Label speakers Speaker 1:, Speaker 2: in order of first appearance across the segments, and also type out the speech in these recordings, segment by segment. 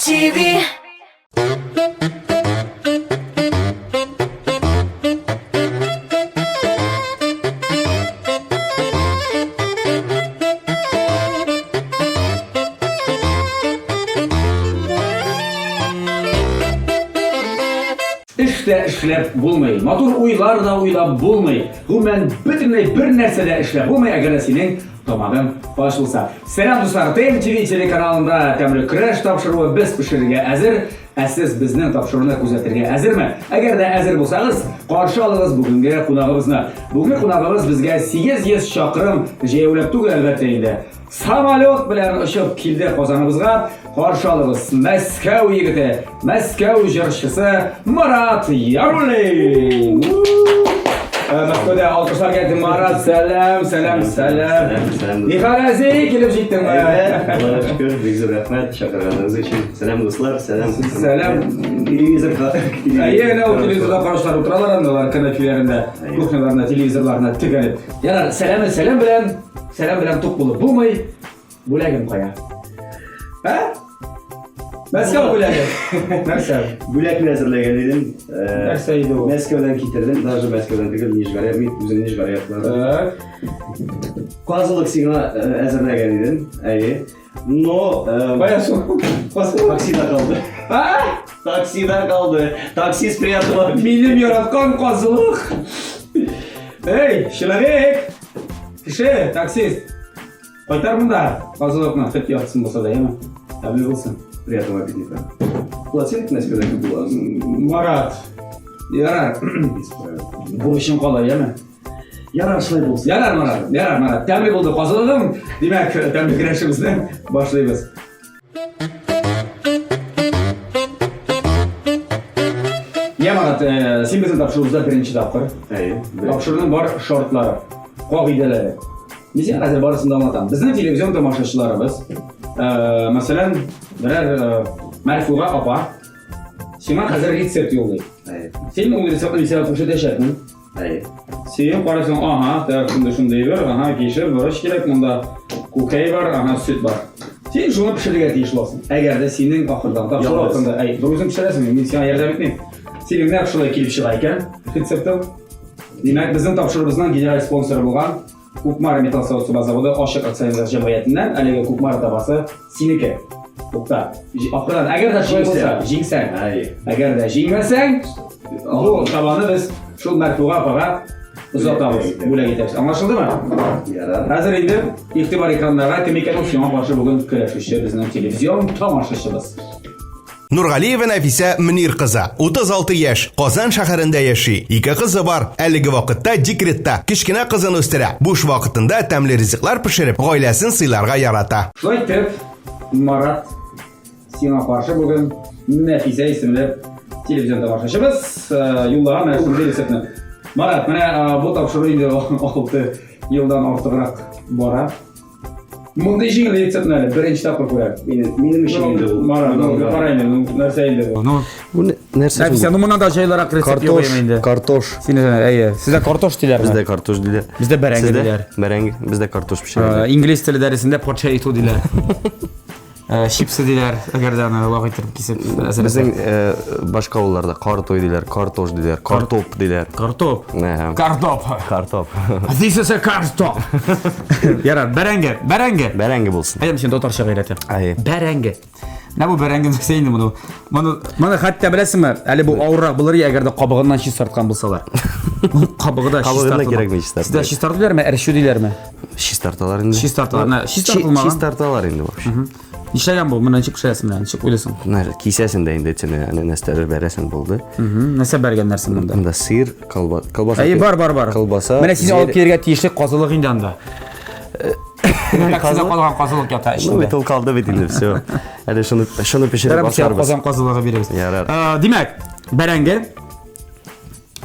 Speaker 1: TV.
Speaker 2: Эш тә эшләп булмый, матур уйлар да уйлап булмый. Гомумән, бөтенләй бер нәрсә дә эшләп булмый, әгәр дә синең тамагың ач булса. Сәлам, дуслар! ТМ TV телеканалында тәмле көрәш тапшыруы без пешерергә әзер. Ә сез безнең тапшыруны күзәтергә әзерме? Әгәр дә әзер булсагыз, каршы алыгыз бүгенге кунагыбызны. Бүгенге кунагыбыз безгә 800 чакрым җәяүләп түгел, әлбәттә инде. Самолет белән очып килде Казаныбызга. Каршы алыгыз Мәскәү егете, Мәскәү җырчысы Марат Яруллин. Мәскәүдә алкышлар килде. Марат, сәлам, сәлам, сәлам.
Speaker 3: Сәлам.
Speaker 2: Нихәл әзи, килеп җиттеңме?
Speaker 3: Аллага шөкер, бик зур рәхмәт чакырганыгыз өчен. Сәлам, дуслар, сәлам.
Speaker 2: Сәлам.
Speaker 3: Телевизорга.
Speaker 2: Әйе, менә ул телевизорда караучылар утыралар анда, алар кәнәфиләрендә, кухняларында, телевизорларына тегәлеп. Ярар, сәламе сәлам белән, сәлам белән тук булып булмый. Бүләгем кая? Ә? Мәскәү бүләге. Нәрсә?
Speaker 3: Бүләкне әзерләгән идем.
Speaker 2: Нәрсә иде ул?
Speaker 3: Мәскәүдән китердем, даже Мәскәүдән түгел, Нижгария, мин үзем Нижгария яклары.
Speaker 2: Так.
Speaker 3: Казылык сиңа әзерләгән идем, әйе. Но
Speaker 2: Кая шул? Казылык.
Speaker 3: Таксида калды.
Speaker 2: А?
Speaker 3: Таксида калды. Такси спрятала.
Speaker 2: Минем яраткан казылык. Эй, человек! Кеше, таксист. Кайтар монда казылыкны, хоть яртысын булса да, яме. Тәмле булсын.
Speaker 3: Приятного аппетита. Платинка Мәскәүдә күп була.
Speaker 2: Марат. Ярар. Бурычың кала, яме.
Speaker 3: Ярар, шулай булсын.
Speaker 2: Ярар, Марат, ярар, Марат. Тәмле булды казылыгың. Димәк, тәмле көрәшебезне башлыйбыз. Я, Марат, син безнең тапшыруыбызда беренче тапкыр.
Speaker 3: Әйе.
Speaker 2: Тапшыруның бар шартлары, кагыйдәләре. Мин сиңа хәзер барысын да аңлатам. Безнең телевизион тамашачыларыбыз, мәсәлән, берәр Мәрфуга апа сиңа хәзер рецепт юллый.
Speaker 3: Әйе.
Speaker 2: Син ул рецептны мин сиңа күрсәтәчәкмен.
Speaker 3: Әйе.
Speaker 2: Син карасаң, ага, так, шундый шундый бер, ага, кишер, борыч кирәк, монда күкәй бар, ага, сөт бар. Син шуны пешерергә тиеш буласың. Әгәр дә синең ахырдан тапшыру
Speaker 3: Ялгыз.
Speaker 2: вакытында, әй, бер үзең пешерәсең, мин сиңа ярдәм итмим. Синең нәкъ шулай килеп чыга икән рецептың. Димәк, безнең тапшыруыбызның генераль спонсоры булган Кукмара металл савыт-саба заводы ачык акционерлар җәмгыятеннән әлеге Кукмара табасы синеке. Тукта. Ахырдан, әгәр дә шулай булса, җиңсәң.
Speaker 3: Әйе.
Speaker 2: Әгәр дә җиңмәсәң, бу табаны без шул Мәрфуга апага озатабыз, бүләк итәбез. Аңлашылдымы?
Speaker 3: Ярар.
Speaker 2: Хәзер инде игътибар экраннарга кем икән ул сиңа каршы бүген көрәшүче безнең телевизион тамашачыбыз.
Speaker 4: Нургалиева Нәфисә Мөнир кызы, 36 яшь, Казан шәһәрендә яши. Ике кызы бар. Әлеге вакытта декретта. Кечкенә кызын үстерә. Буш вакытында тәмле ризыклар пешереп, гаиләсен сыйларга ярата.
Speaker 2: Шулай итеп, Марат, сиңа каршы бүген Нәфисә исемле телевизион тамашачыбыз юллаган менә шундый рецептны. Марат, менә бу тапшыру инде 6 елдан артыграк бара. Мондый җиңел рецептны әле беренче тапкыр күрәм.
Speaker 3: Минем минем өчен инде ул.
Speaker 2: Марат, ну, кара инде, ну, нәрсә инде бу?
Speaker 5: Ну,
Speaker 3: Бу нәрсә?
Speaker 5: Нәфисә, ну моннан да җайлырак рецепт юк
Speaker 3: Картош,
Speaker 5: инде.
Speaker 3: картош.
Speaker 5: Син әйе, сездә картош диләрме?
Speaker 3: Бездә картош диләр.
Speaker 5: Бездә бәрәңге
Speaker 3: Сездә?
Speaker 5: диләр.
Speaker 3: Бәрәңге, бездә картош пешерәләр.
Speaker 5: Инглиз теле дәресендә potato диләр. Чипсы диләр, әгәр дә аны вак итеп кисеп әзерләсәң.
Speaker 3: Безнең башка авылларда картой диләр, картош диләр, картоп диләр.
Speaker 5: Картоп.
Speaker 3: Әһә.
Speaker 5: Картоп.
Speaker 3: Картоп.
Speaker 5: This is a картоп. Ярар, бәрәңге, бәрәңге.
Speaker 3: Бәрәңге булсын.
Speaker 5: Әйдә, син татарча өйрәтәм.
Speaker 3: Әйе.
Speaker 5: Бәрәңге. Менә бу бәрәңге нәрсә инде моны? Моны, моны хәтта беләсеңме, әле бу авыррак булыр иде, әгәр дә кабыгыннан чистарткан булсалар. Кабыгы да
Speaker 3: Кабыгын да
Speaker 5: чистартылмаган.
Speaker 3: кирәкми чистартырга.
Speaker 5: Сездә чистарту диләрме, әрчү диләрме?
Speaker 3: Чистарталар инде.
Speaker 5: Чистарталар. Менә чистартылмаган.
Speaker 3: Чистарталар инде вообще.
Speaker 5: Нишләгән бу? Моны ничек пешерәсең менә? Ничек уйлыйсың?
Speaker 3: Менә кисәсең дә инде эченә әнә нәрсәләр бәрәсең булды.
Speaker 5: Нәрсә бәргән нәрсә монда?
Speaker 3: Монда сыр, колба, колбаса.
Speaker 5: Әйе, бар, бар, бар.
Speaker 3: Колбаса.
Speaker 5: Менә син алып килергә тиешле казылык инде анда. Таксида калган казылык ята
Speaker 3: Ну, бит
Speaker 5: эчендә.
Speaker 3: ул калды бит инде, все. Әле шуны шуны пешереп
Speaker 5: Ярар,
Speaker 3: ашарбыз.
Speaker 5: Казан казылыгы бирәбез.
Speaker 3: Ярар.
Speaker 5: Димәк, бәрәңге,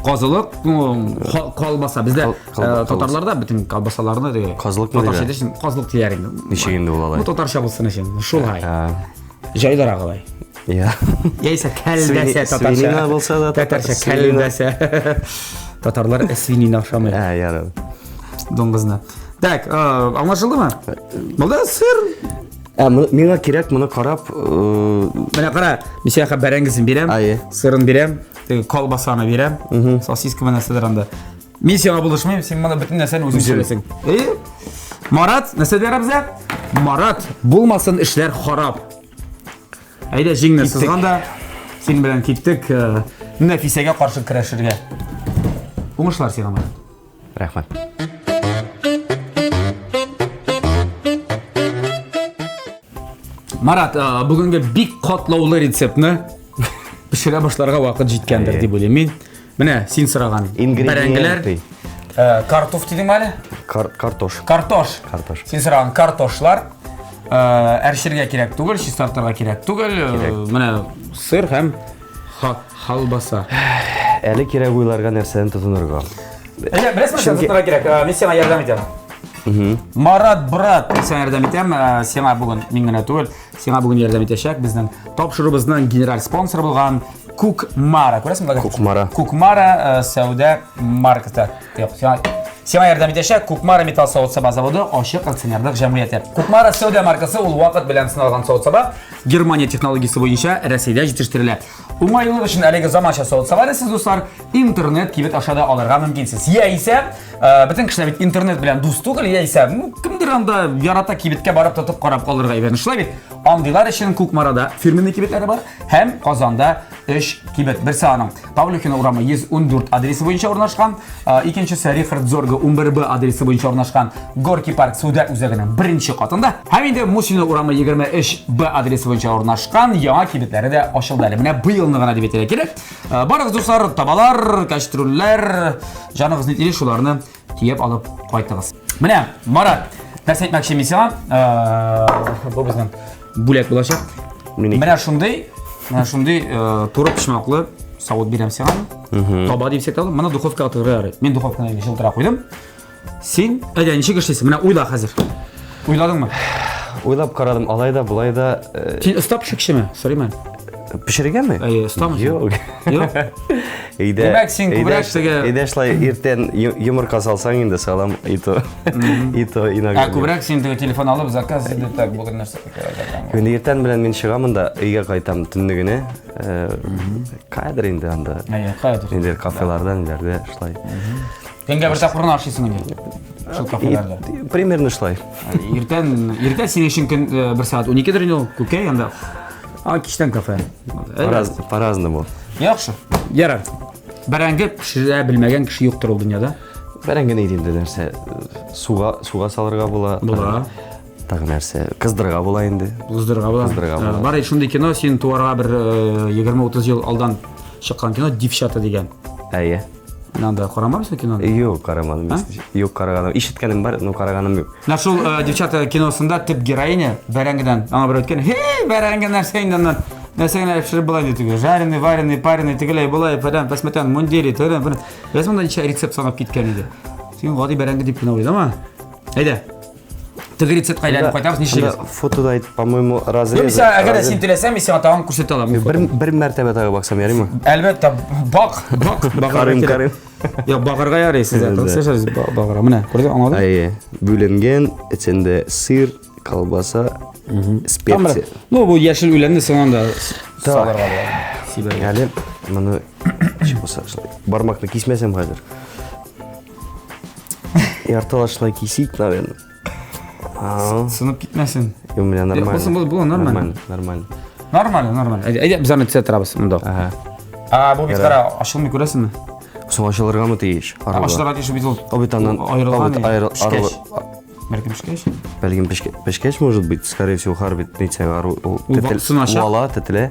Speaker 5: казылык, ну, колбаса. Бездә татарларда бөтен колбасаларны теге
Speaker 3: Казылыкмы
Speaker 5: татарча
Speaker 3: диләр?
Speaker 5: әйтәсең, казылык диләр инде.
Speaker 3: Ничек инде ул алай?
Speaker 5: Ну, татарча булсын өчен. Шулай. Җайлырак алай.
Speaker 3: Я.
Speaker 5: Яисә кәлбәсә татарча.
Speaker 3: Свинина булса да
Speaker 5: татарча кәлбәсә. Татарлар свинина ашамый.
Speaker 3: Ә, ярар.
Speaker 5: Дуңгызны. Так, аңлашылдымы? Булды, сыр.
Speaker 3: Ә, миңа кирәк моны карап, э,
Speaker 5: Менә кара, мин сиңа бәрәңгесен бирәм, сырын бирәм, теге колбасаны бирәм, сосиска менә нәрсәдер анда. Мин сиңа булышмыйм, син моны бөтен нәрсәне үзең сөйләсең. Э? Марат, нәрсә дияр безгә? Марат, булмасын эшләр харап. Әйдә, җиңне сызган да, син белән киттек э, Нәфисәгә каршы көрәшергә. Уңышлар сиңа, Марат.
Speaker 3: Рәхмәт.
Speaker 5: Марат, э, бүгенге бик катлаулы рецептны пешерә башларга вакыт җиткәндер дип уйлыйм мин. Менә син сораган бәрәңгеләр. Э, картоф дидең әле?
Speaker 3: Кар картош.
Speaker 5: Картош.
Speaker 3: Картош.
Speaker 5: Син сораган картошлар. Э, әрчергә кирәк түгел, чистартырга кирәк түгел. Кирәк. Менә сыр һәм халбаса.
Speaker 3: Әле кирәк уйларга нәрсәдән тотынырга.
Speaker 5: Әйдә, беләсеңме, нәрсәдән тотынырга кирәк? Э, мин сиңа ярдәм итәм. Марат, брат, мин сиңа ярдәм итәм. Сиңа бүген мин генә түгел, сиңа бүген ярдәм итәчәк безнең тапшыруыбызның генераль спонсоры булган Кукмара. Күрәсеңме?
Speaker 3: Кукмара.
Speaker 5: Кукмара э, сәүдә маркеты. Юк, сиңа Сиңа ярдәм итәчәк Кукмара металл савыт-саба заводы ачык акционерлык җәмгыяте. Кукмара сәүдә маркасы ул вакыт белән сыналган савыт-саба Германия технологиясе буенча Рәсәйдә җитештерелә. Уңайлылык өчен әлеге заманча савыт-сабаны сез, дуслар, интернет кибет аша да алырга мөмкинсез. Яисә, э, бөтен кешеләр бит интернет белән дус түгел, яисә, ну, кемдер анда ярата кибеткә барып тотып карап алырга әйбәт. Шулай бит. Андыйлар өчен Кукмарада фирменный кибетләре бар һәм Казанда өч кибет. Берсе аның Павлюхина урамы 114 адресы буенча урнашкан, икенчесе Рихард Зорга 11Б адресы буенча урнашкан Горки парк сәүдә үзәгенең беренче катында һәм инде Мусина урамы 23Б адресы буенча урнашкан яңа кибетләре дә ачылды әле. Менә быелны гына дип әйтергә кирәк. Барыгыз, дуслар, табалар, кәчтрүлләр, җаныгыз ни тели, шуларны төяп алып кайтыгыз. Менә, Марат, нәрсә әйтмәкче мин сиңа? Бу безнең бүләк булачак. Менә шундый, менә шундый туры почмаклы савыт бирәм сиңа. Таба дип сәйтә Моны духовкага тыгырга ярый. Мин духовканы инде җылытыра куйдым. Син, әйдә, ничек эшлисең? Менә уйла хәзер. Уйладыңмы?
Speaker 3: Уйлап карадым, алай да, болай да.
Speaker 5: Син оста пешекчеме? Сорыйм әле.
Speaker 3: Пешергәнме?
Speaker 5: Әйе, остамы?
Speaker 3: Юк.
Speaker 5: Юк.
Speaker 3: Өйдә.
Speaker 5: Димәк, син күбрәк теге
Speaker 3: Өйдә шулай иртән йомырка салсаң инде салам и то. И то иногда.
Speaker 5: Ә күбрәк син теге телефон алып заказ инде так бүген нәрсә кирәк.
Speaker 3: Инде иртән белән мин чыгамын да өйгә кайтам төнне генә. Каядыр инде анда.
Speaker 5: Әйе, каядыр.
Speaker 3: Инде кафеларда, ниләрдә шулай.
Speaker 5: Көнгә бер тапкыр гына ашыйсың инде. Шул кафеларда.
Speaker 3: Примерно шулай.
Speaker 5: Иртән, иртә синең өчен көн 1 сәгать 12дер инде ул, күкәй анда. А кичтән кафе.
Speaker 3: По-разному.
Speaker 5: Яхшы. Ярар. Бәрәңге пешерә белмәгән кеше юктыр ул дөньяда.
Speaker 3: Бәрәңге ни инде нәрсә? Суга, суга салырга була.
Speaker 5: Була.
Speaker 3: Тагы нәрсә? Кыздырырга була инде.
Speaker 5: Кыздырырга була.
Speaker 3: Кыздырырга була.
Speaker 5: Бар шундый кино, син туарга бер 20-30 ел алдан чыккан кино Девчата дигән.
Speaker 3: Әйе.
Speaker 5: Менә анда карамадыңмы киноны?
Speaker 3: Юк, карамадым. Юк, караганым. Ишеткәнем бар, но караганым юк.
Speaker 5: Менә шул э, Девчата киносында төп героиня бәрәңгедән аңа бер әйткән, "Һей, бәрәңге нәрсә инде аннан? Нәрсә генә пешереп була инде теге. Жареный, вареный, пареный, тегеләй, болай, фәлән, пәсмәтән, мундири, тегеләй, фәлән." Беләсең, монда ничә рецепт санап киткән иде. Син гади бәрәңге дип кенә уйлама. Әйдә. Теге рецептка әйләнеп кайтабыз, нишлибез?
Speaker 3: Фотода әйт, по-моему, разрез.
Speaker 5: Юк, син әгәр дә син теләсәң, мин сиңа тагын күрсәтә алам.
Speaker 3: Бер бер мәртәбә тагы баксам ярыймы?
Speaker 5: Әлбәттә, бак, бак,
Speaker 3: Карыйм, карыйм.
Speaker 5: Юк, багырга ярый сезгә. Сез багырга. Менә, күрдең, аңладың?
Speaker 3: Әйе. Бүленгән, эчендә сыр, колбаса, специя.
Speaker 5: Ну, бу яшел үләнне син анда салырга була.
Speaker 3: Сибәргә. Әле моны ничек булса шулай. Бармакны кисмәсәм хәзер. Яртылаш шулай кисик, наверное.
Speaker 5: Сынып китмәсен.
Speaker 3: У меня нормально.
Speaker 5: Булсын, бу нормально.
Speaker 3: Нормально, нормально.
Speaker 5: Нормально, нормально. Әйдә, без аны төзәтеп торабыз монда.
Speaker 3: Ага.
Speaker 5: А, бу бит кара, ачылмый күрәсеңме?
Speaker 3: Соң ачылыргамы тиеш?
Speaker 5: Ачылырга тиеш бит ул.
Speaker 3: Ул бит аннан
Speaker 5: аерылган. Пешкәч. Бәлкем пешкәч?
Speaker 3: Бәлкем пешкәч, может быть, скорее всего, хар бит нитсә ул
Speaker 5: вала,
Speaker 3: тетелә.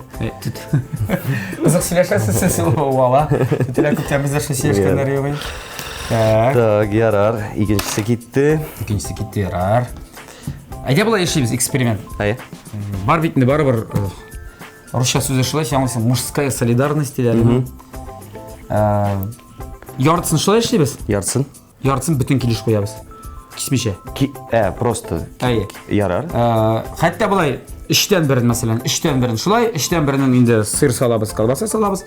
Speaker 5: Кызык сөйләшәсез сез вала. Тетелә күптән бездә шул сөйләшкәннәр юк.
Speaker 3: Так. Так, ярар. Икенчесе китте.
Speaker 5: Икенчесе китте, ярар. Әйдә болай эшлибез, эксперимент.
Speaker 3: Әйе.
Speaker 5: Бар бит инде барыбер русча сүзе шулай, син аңлыйсың, мужская солидарность диләр. Яртысын шулай эшлибез?
Speaker 3: Яртысын.
Speaker 5: Яртысын бөтен килеш куябыз. Кисмичә.
Speaker 3: Ки, ә, просто.
Speaker 5: Әйе.
Speaker 3: Ярар.
Speaker 5: Хәтта болай өчтән берен, мәсәлән, өчтән берен шулай, өчтән беренең инде сыр салабыз, колбаса салабыз.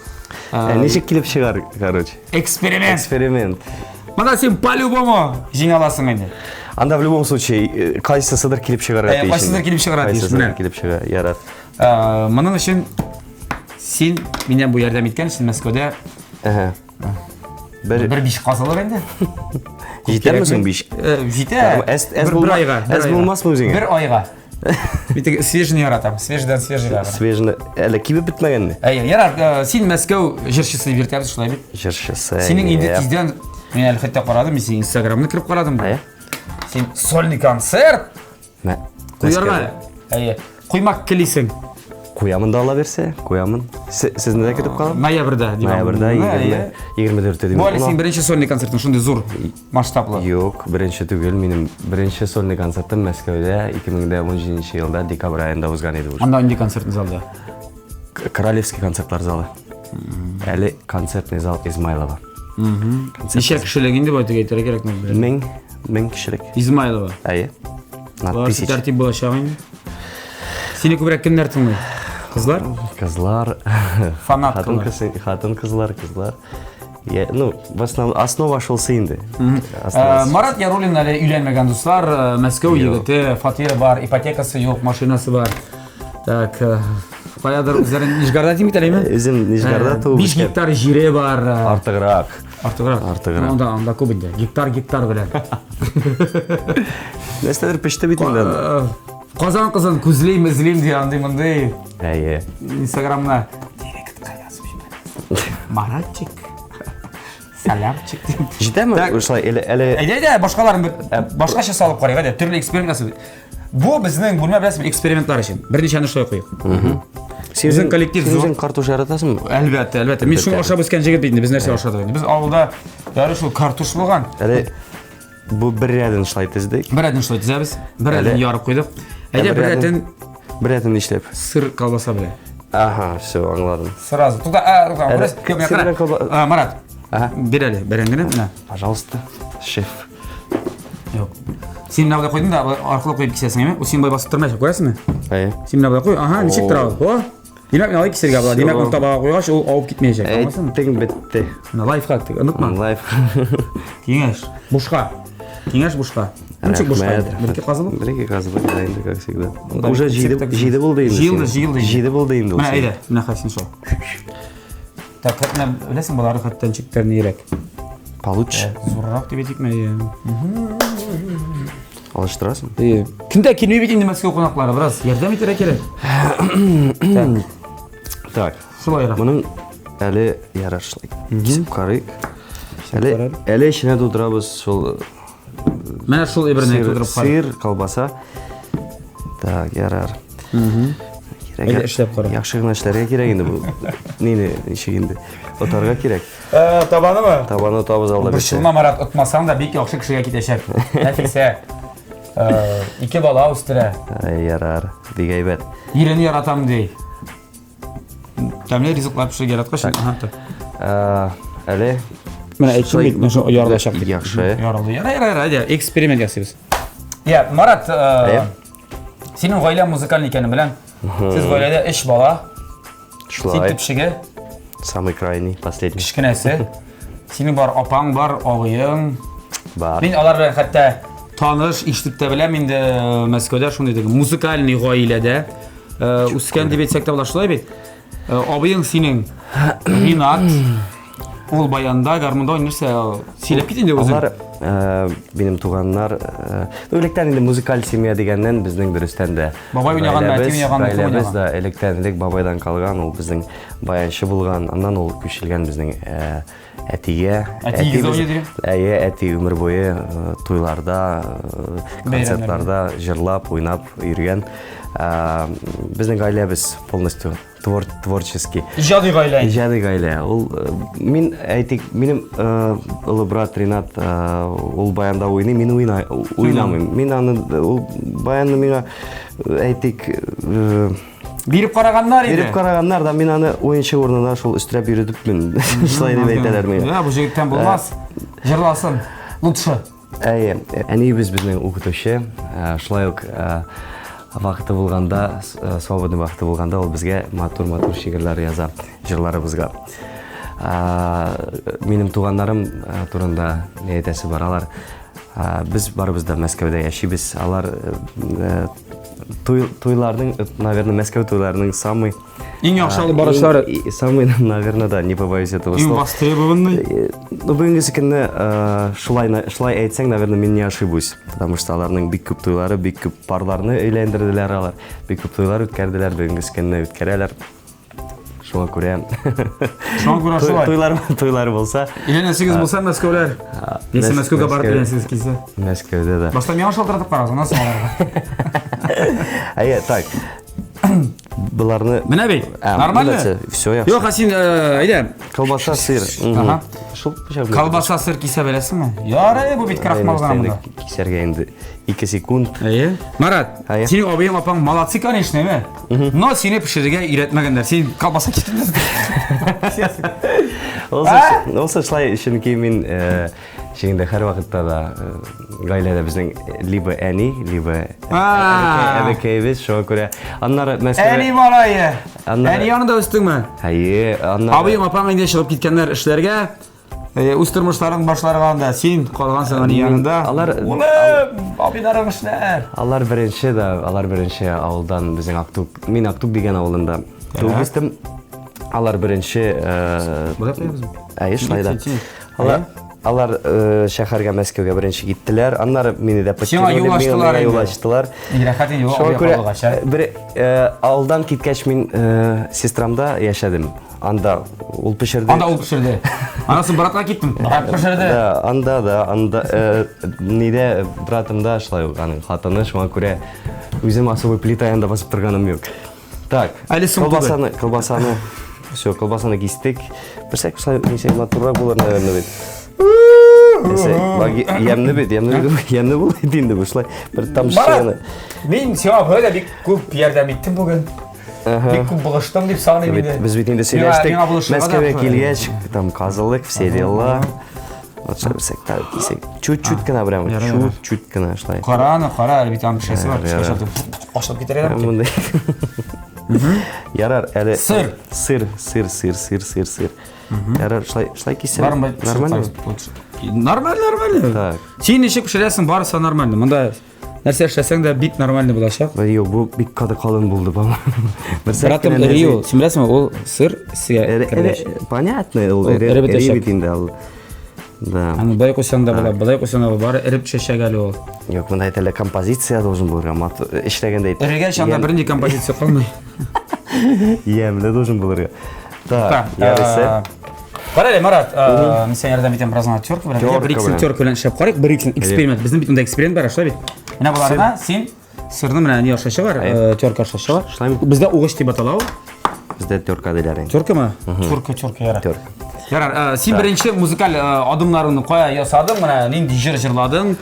Speaker 3: Ә, ничек килеп чыгар, короче?
Speaker 5: Эксперимент.
Speaker 3: Эксперимент.
Speaker 5: Монда син по-любому җиңә аласың инде.
Speaker 3: Анда в любом случае э, кайсысыдыр килеп чыгарга
Speaker 5: Э,
Speaker 3: тиеш.
Speaker 5: кайсысыдыр килеп чыгарга тиеш,
Speaker 3: Кайсысыдыр
Speaker 5: менә.
Speaker 3: килеп чыга, ярар.
Speaker 5: Э, Моның өчен син миннән бу ярдәм иткән өчен Мәскәүдә
Speaker 3: Әһә. Бер
Speaker 5: бер биш казылыр инде.
Speaker 3: җитәрме соң биш?
Speaker 5: Э, Җитә.
Speaker 3: Әз- әз
Speaker 5: Бер-
Speaker 3: булма-
Speaker 5: бер айга. бер
Speaker 3: әз
Speaker 5: айга.
Speaker 3: булмасмы үзеңә?
Speaker 5: Бер айга. Мин теге свежийны яратам. Свежийдан свежийга.
Speaker 3: Свежий. Әле кибеп бетмәгәнме?
Speaker 5: Әйе, ярар, э, син Мәскәү җырчысы дип йөртәбез шулай бит.
Speaker 3: Җырчысы.
Speaker 5: Синең инде
Speaker 3: әйе.
Speaker 5: тиздән мин әле хәтта карадым, мин синең Инстаграмны кереп карадым.
Speaker 3: Әйе.
Speaker 5: Син сольный концерт
Speaker 3: Мә.
Speaker 5: куярга.
Speaker 3: Мәскәүдә.
Speaker 5: Әйе. Куймак келисең.
Speaker 3: Куямын да ала бирсә, куямын. Сезне дә көтеп калам.
Speaker 5: Ноябрьдә дип.
Speaker 3: Ноябрьдә
Speaker 5: Әйе.
Speaker 3: 24 дим.
Speaker 5: Бу әле синең беренче сольный концертың шундый зур масштаблы.
Speaker 3: Юк, беренче түгел. Минем беренче сольный концертым Мәскәүдә 2017 елда декабрь аенда узган иде уже.
Speaker 5: Анда нинди концертный залда?
Speaker 3: Королевский концертлар залы. Әле концертный зал Измайлова.
Speaker 5: Ничә кешелек инде бу әйтергә кирәк белән.
Speaker 3: Мең, мең кешелек.
Speaker 5: Измайлова.
Speaker 3: Әйе. На
Speaker 5: Барысы
Speaker 3: тысяч.
Speaker 5: тәртип булачак инде. Сине күбрәк кемнәр тыңлый? Кызлар?
Speaker 3: Кызлар.
Speaker 5: Фанаткалар.
Speaker 3: Хатын-кыз, хатын-кызлар, кызлар. Я, ну, в основном, основа шулсы инде.
Speaker 5: Э,
Speaker 3: Основа.
Speaker 5: Марат Яруллин әле өйләнмәгән дуслар, э, Мәскәү егете, фатиры бар, ипотекасы юк, машинасы бар. Так, э, каядыр үзләрен Нижгарда дим бит әлеме?
Speaker 3: Үзем Нижгарда туып
Speaker 5: 5
Speaker 3: үскән.
Speaker 5: гектар җире бар. э,
Speaker 3: Артыграк.
Speaker 5: Артыграк.
Speaker 3: Артыграк.
Speaker 5: Анда, анда күп инде. Гектар гектар белән.
Speaker 3: Нәрсәдер пеште бит инде.
Speaker 5: Э, Казан кызын күзлим, эзлим ди андый мондый
Speaker 3: Әйе.
Speaker 5: Инстаграмна. Директка язып җибәрәсең. Маратчик. Салямчик дип.
Speaker 3: Җитәме?
Speaker 5: Так.
Speaker 3: Шулай әле әле
Speaker 5: Әйдә, әйдә, башкаларын бер башкача салып карыйк, әйдә, төрле эксперимент ясыйбыз. Бу безнең бүлмә беләсезме, экспериментлар өчен. Берничәне шулай куйык.
Speaker 3: син
Speaker 5: Безнең
Speaker 3: үзең-
Speaker 5: коллектив
Speaker 3: син
Speaker 5: зур.
Speaker 3: үзең картош яратасыңмы?
Speaker 5: Әлбәттә, әлбәттә. Мин шуны ашап үскән җегет бит инде, без нәрсә ашадык инде. Без авылда ярый шул картош булган.
Speaker 3: Әле бу бер рәден шулай тездек.
Speaker 5: Бер рәтен шулай тезәбез, бер
Speaker 3: Әле-
Speaker 5: рәтен ярып куйдык. Әйдә, бер рәтен
Speaker 3: бер рәтен нишләп?
Speaker 5: сыр колбаса белән.
Speaker 3: Ага, все, аңладым.
Speaker 5: Сразу. Тукта, а, тукта,
Speaker 3: Әле-
Speaker 5: бераз, юк, менә
Speaker 3: сыр
Speaker 5: кара.
Speaker 3: белән колба-
Speaker 5: А, Марат.
Speaker 3: Ага.
Speaker 5: Бир әле бәрәңгене, менә.
Speaker 3: Пожалуйста, шеф.
Speaker 5: Юк. Син менә болай куйдың да, болай аркылы куеп кисәсең, әйме? Син болай басып тормайсың, күрәсеңме?
Speaker 3: Әйе.
Speaker 5: Син менә болай куй, ага, ничек тора ул? О! Димәк, менә алай кисергә була. Димәк, ул табага куйгач, ул авып китмәячәк. Аңласыңмы?
Speaker 3: Әйттең бетте.
Speaker 5: Менә лайфхак дип, онытма.
Speaker 3: Лайф.
Speaker 5: Киңәш. Бушка. Киңәш бушка. Ничек бушка?
Speaker 3: Рәхмәт.
Speaker 5: Бер ике казылык.
Speaker 3: Бер ике казылык, да, инде, как всегда.
Speaker 5: Да,
Speaker 3: Уже җиде,
Speaker 5: так-
Speaker 3: җиде булды инде.
Speaker 5: Җыелды,
Speaker 3: синең.
Speaker 5: җыелды.
Speaker 3: Җиде булды инде ул.
Speaker 5: Менә
Speaker 3: синең.
Speaker 5: әйдә, менә хәзер син шул. Так, менә беләсең, болары хәтта ничектер нирәк.
Speaker 3: Получше.
Speaker 5: Зуррак дип әйтикме? Әйе.
Speaker 3: Алыштырасың?
Speaker 5: Әйе. Кемдә килми бит инде Мәскәү кунаклары, бераз ярдәм итәргә кирәк. Так,
Speaker 3: Так.
Speaker 5: шулайрак.
Speaker 3: Моның әле ярар шулай. Кисеп карыйк. Әле
Speaker 5: карарбыз.
Speaker 3: әле эченә тутырабыз шул
Speaker 5: Менә шул әйберне
Speaker 3: сыр,
Speaker 5: тутырып карыйк.
Speaker 3: сыр, колбаса. Так, ярар. Кирәк.
Speaker 5: Әйдә, эшләп кара.
Speaker 3: Яхшы гына эшләргә кирәк инде бу. Нине ничек инде? Отарга кирәк.
Speaker 5: Э, табанымы?
Speaker 3: Табаны отабыз алда бирсә.
Speaker 5: Борчылма, Марат, отмасаң да бик яхшы кешегә китәчәк. Нәфисә. Э, ике бала үстерә.
Speaker 3: Ай, ярар. Бик әйбәт.
Speaker 5: Ирен яратам ди. Тәмле ризыклар пешерергә яраткач, ага, так.
Speaker 3: Ә, Әле
Speaker 5: Менә әйттем бит, менә шул ярылачак дип.
Speaker 3: Яхшы.
Speaker 5: Ярылды. Яра, яра, яра, әйдә, эксперимент ясыйбыз. Я, Марат, э,
Speaker 3: Әйе.
Speaker 5: синең гаиләң музыкаль икәнен беләм. Сез гаиләдә өч бала, син
Speaker 3: Шулай.
Speaker 5: төпчеге,
Speaker 3: Самый крайний, последний.
Speaker 5: кечкенәсе. Синең бар апаң бар, абыең.
Speaker 3: Бар.
Speaker 5: Мин алар белән хәтта таныш, ишетеп тә беләм инде э, Мәскәүдә шундый теге музыкальный гаиләдә э, үскән дип әйтсәк тә була шулай бит. Э, Абыең синең Ринат. Ул баянда, гармунда уйный нәрсә сөйләп кит инде үзең.
Speaker 3: Алар э, минем туганнар, э, ну, электән инде музыкаль семья дигәннән безнең дөрестән дә.
Speaker 5: Бабай уйнаган, әти
Speaker 3: гаиләбез-
Speaker 5: уйнаган, кем
Speaker 3: Гаиләбез
Speaker 5: уйнаган?
Speaker 3: дә электән элек бабайдан калган, ул безнең баянчы булган, аннан ул күчелгән безнең э, әтигә.
Speaker 5: Әти егез
Speaker 3: без-
Speaker 5: уйный дим?
Speaker 3: Әйе, әти өмер буе э, туйларда, э, концертларда җырлап, уйнап йөргән. Э, Безнең гаиләбез полностью твор творческий.
Speaker 5: Иҗади гаилә.
Speaker 3: Иҗади гаилә. Ул э, мин әйтик, минем э, олы брат Ринат э, ул баянда уйный, мин уйна уйнамыйм. Мин аны ул баянны миңа э, әйтик э,
Speaker 5: Биреп караганнар иде.
Speaker 3: биреп караганнар да мин аны уенчы урынына шул өстерәп йөртепмен. Шулай дип әйтәләр миңа.
Speaker 5: Я, бу җегеттән булмас. Җырласын. Лучше.
Speaker 3: Әйе, әниебез безнең укытучы, э, шулай ук э, вакыты булганда, э, свободный вакыты булганда ул безгә матур-матур шигырьләр яза җырларыбызга. Э, Минем туганнарым э, турында ни әйтәсе бар, алар Без барыбыз да Мәскәүдә яшибез. Алар туй, туйларның, наверное, Мәскәү туйларының самый
Speaker 5: Иң яхшы алып баручылары.
Speaker 3: Самый, наверное, да, не побоюсь этого
Speaker 5: слова. Иң востребованный.
Speaker 3: Ну, бүгенге көнне шулай, шулай әйтсәң, наверное, мин не ошибусь, потому что аларның бик күп туйлары, бик күп парларны өйләндерделәр алар, бик күп туйлар үткәрделәр, бүгенге көнне үткәрәләр. Шуңа күрә.
Speaker 5: Шуңа күрә шулай.
Speaker 3: Туйлар, туйлар булса.
Speaker 5: Өйләнәсегез булса, Мәскәүләр. Яисә Мәскәүгә барып өйләнәсегез килсә.
Speaker 3: Мәскәүдә дә.
Speaker 5: Башта миңа шалтыратып карагыз, аннан соң аларга.
Speaker 3: Әйе, так. Боларны
Speaker 5: Менә бит. Нормально?
Speaker 3: Все яхшы.
Speaker 5: Юк, син әйдә.
Speaker 3: Колбаса, сыр.
Speaker 5: Ага.
Speaker 3: Шул пычак.
Speaker 5: Колбаса, сыр кисә беләсеңме? Ярый, бу бит крахмал гына монда.
Speaker 3: Кисәргә инде 2 секунд.
Speaker 5: Әйе. Марат, синең абыең, апаң молодцы, конечно, әйме? Но сине пешерергә өйрәтмәгәннәр. Син колбаса кистең.
Speaker 3: Ул шулай, чөнки мин Чигендә һәрвакытта да гаиләдә безнең либо әни, либо әбекәебез, шуңа күрә аннары
Speaker 5: Мәскәүдә Әни малае. Әни янында үстеңме?
Speaker 3: Әйе,
Speaker 5: аннары Абыең, апаң инде чыгып киткәннәр эшләргә. Үз тормышларын башларга анда. Син калгансың әни янында.
Speaker 3: Алар
Speaker 5: Улым, абыйларың эшләр.
Speaker 3: Алар беренче да, алар беренче авылдан безнең Актук, мин Актук дигән авылында туып үстем. Алар беренче
Speaker 5: Болай куябызмы?
Speaker 3: Әйе, шулай да. Алар, алар э, шәһәргә Мәскәүгә беренче киттеләр. Аннары мине дә
Speaker 5: Сиңа юл ачтылар
Speaker 3: юл ачтылар.
Speaker 5: Рәхәт инде,
Speaker 3: Шуңа күрә э, бер э, авылдан киткәч мин э, сестрамда яшәдем. Анда ул пешерде.
Speaker 5: Анда ул пешерде. Аннан соң братка киттем. Брат пешерде.
Speaker 3: Да, анда да, анда э, нидә братымда шулай ук аның хатыны, шуңа күрә үзем особый плита янында басып торганым юк. Так,
Speaker 5: Әле соң
Speaker 3: колбасаны, колбасаны, все, колбасаны кистек. Берсәк шулай ничек матуррак булыр, наверное, бит. Нәрсә, ямьле бит, ямьле бит, ямьле булыр иде инде бу шулай. Бер тамчы гына.
Speaker 5: Мин сиңа болай да бик күп ярдәм иттем бүген. Бик күп булыштым дип саныйм инде.
Speaker 3: Без бит инде сөйләштек. Мәскәүгә килгәч, там казылык, все дела. Вот шулай берсәк тагы кисәк. Чуть-чуть кенә прям, чуть-чуть кенә шулай.
Speaker 5: Кара аны, кара, әле бит аның пешәсе бар, пешкәч ашап китәр идем.
Speaker 3: Мондай. Ярар, әле
Speaker 5: сыр.
Speaker 3: Сыр, сыр, сыр, сыр, сыр, сыр. Ярар, шулай, шулай кисәм.
Speaker 5: Нормально. Нормально, нормально. Так. Син ничек пешерәсең, барысы нормально. Монда Нәрсә эшләсәң дә бик нормально булачак.
Speaker 3: Юк, бу бик каты калын булды, по-моему.
Speaker 5: Братым, эри ул. Син беләсеңме, ул сыр сезгә
Speaker 3: кергәч. Понятно, ул эри бит инде ул. Да.
Speaker 5: Аны былай куйсаң да була, былай куйсаң да була, бары эреп төшәчәк әле ул.
Speaker 3: Юк, монда әйтәләр, композиция должен булырга, эшләгәндә.
Speaker 5: Эрегәч анда бернинди композиция калмый.
Speaker 3: Ямьле должен булырга. Так, ярыйсы.
Speaker 5: Кара әле, Марат, мин сиңа ярдәм итәм бераз гына терка белән. Бер икесен терка белән эшләп карыйк, бер икесен эксперимент. Безнең бит монда эксперимент бар, шулай бит. Менә боларына син сырны менә ни аша чыгар, терка аша чыгар. Бездә угыч дип атала ул.
Speaker 3: Бездә терка диләр инде.
Speaker 5: Теркамы? Терка, терка, ярар.
Speaker 3: Терка.
Speaker 5: Ярар, син беренче музыкаль адымнарыңны кая ясадың? Менә нинди җыр җырладың?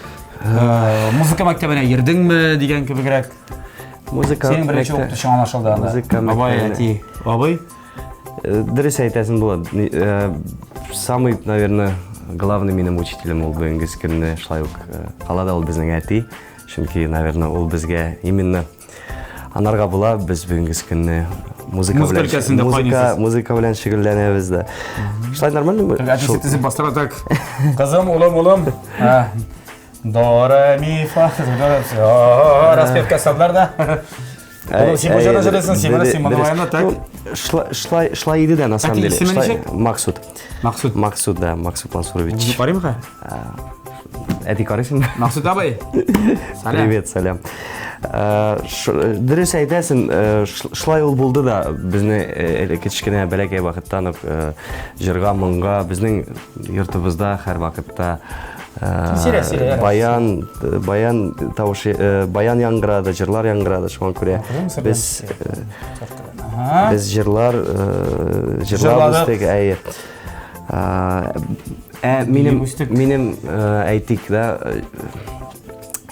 Speaker 5: Музыка мәктәбенә йөрдеңме дигән кебегрәк.
Speaker 3: Музыка.
Speaker 5: Синең беренче укытучың аңлашылды анда.
Speaker 3: Музыка
Speaker 5: Бабай, әти, абый.
Speaker 3: Э, дөрес әйтәсең, Булат. Э, самый, наверное, главный минем учителем ул бүгенге көнне шулай ук э, кала да ул безнең әти. Чөнки, наверное, ул безгә именно анарга була, без бүгенге көнне музыка
Speaker 5: белән
Speaker 3: музыка, музыка белән шөгыльләнәбез дә. Шулай нормально?
Speaker 5: Әтисе тезеп бастыра так. Кызым, улым, улым. До, ре, ми, фа. Распевка ясадылар да. Улым, син бу җырны җырлыйсың, син моны, син моны баянда, так.
Speaker 3: Ну, шулай, шулай иде дә, на самом деле.
Speaker 5: Исеме ничек?
Speaker 3: Максут.
Speaker 5: Максут.
Speaker 3: Максут, да, Максут Мансурович.
Speaker 5: Үзен карыймы ха?
Speaker 3: Әти карыйсыңмы?
Speaker 5: Максут абый.
Speaker 3: Сәлам. Привет, сәлам. Дөрес әйтәсең, шулай ул булды да, безне кечкенә бәләкәй вакыттан ук җырга, моңга, безнең йортыбызда һәрвакытта Баян, баян тавышы, баян яңгырады, җырлар яңгырады, шуңа күрә без без җырлар җырлап үстек, әйе. Ә минем минем әйтик, да,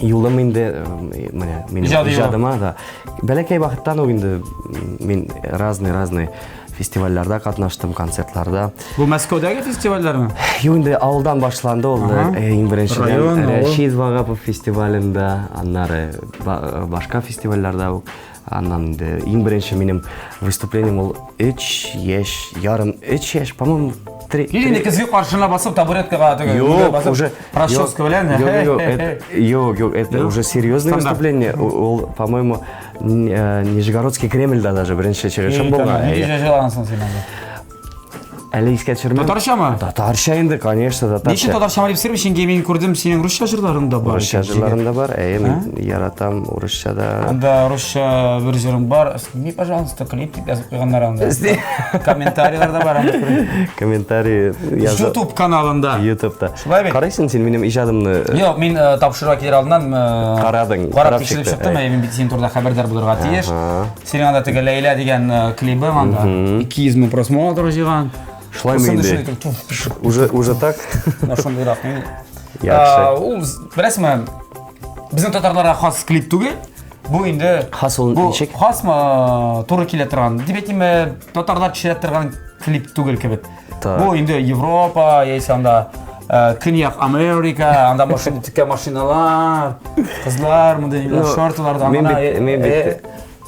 Speaker 3: юлым инде менә минем иҗадыма да. Бәләкәй вакыттан ук инде мин разный-разный фестивальләрдә катнаштым, концертларда.
Speaker 5: Бу Мәскәүдәге фестивальләрме?
Speaker 3: Юк, инде авылдан башланды ул. Иң беренчедән Рәшид Вагапов фестивалендә, аннары башка фестивальләрдә үк. Аннан инде иң беренче минем выступлением ул 3 яшь, ярым 3 яшь, по-моему, Три.
Speaker 5: Или инде көзге каршына басып табуреткага теге
Speaker 3: Юк, уже
Speaker 5: расческа белән.
Speaker 3: Юк, юк, это, юк, юк, это уже серьезное выступление. Ул, по-моему, э, Нижегородский Кремльда даже беренче чыгышым булган.
Speaker 5: Нинди җырлагансың син анда?
Speaker 3: Әле искә төшермәм.
Speaker 5: Татарчамы?
Speaker 3: Татарча инде, конечно, татарча.
Speaker 5: Ничек татарчамы дип сорыйм, чөнки мин күрдем, синең русча җырларың да бар.
Speaker 3: Русча җырларым да бар. Әйе, мин яратам русча да.
Speaker 5: Анда русча бер җырың бар. Сними, пожалуйста, клип дип язып куйганнар анда. Комментарийлар да бар анда.
Speaker 3: Комментарий язып.
Speaker 5: YouTube каналында.
Speaker 3: YouTube'да.
Speaker 5: Шулай бит?
Speaker 3: Карыйсың син минем иҗадымны.
Speaker 5: Юк, мин э, тапшыруга килер алдыннан э,
Speaker 3: Карадың,
Speaker 5: Карап
Speaker 3: карап
Speaker 5: тикшереп
Speaker 3: чыктың,
Speaker 5: чыктым,
Speaker 3: әй.
Speaker 5: мин бит синең турында хәбәрдар булырга тиеш. Синең анда теге Ләйлә дигән э, клибың анда 200 мең просмотр җыйган.
Speaker 3: Шулаймы инде? Уже уже так?
Speaker 5: Менә шундыйрак. Мин
Speaker 3: Яхшы.
Speaker 5: Э, Ул беләсеңме, безнең татарларга хас клип түгел. Бу инде
Speaker 3: Хас ул
Speaker 5: бу
Speaker 3: ничек?
Speaker 5: Хасмы э, туры килә торган. Дип әйтимме, татарлар төшерә торган клип түгел кебек.
Speaker 3: Так.
Speaker 5: Бу инде Европа, яисә анда э, Көньяк Америка, анда машина текә машиналар, кызлар, мондый
Speaker 3: Ну,
Speaker 5: шорталарда.
Speaker 3: Мин
Speaker 5: ана,
Speaker 3: бит,
Speaker 5: э,
Speaker 3: мин
Speaker 5: э,
Speaker 3: бит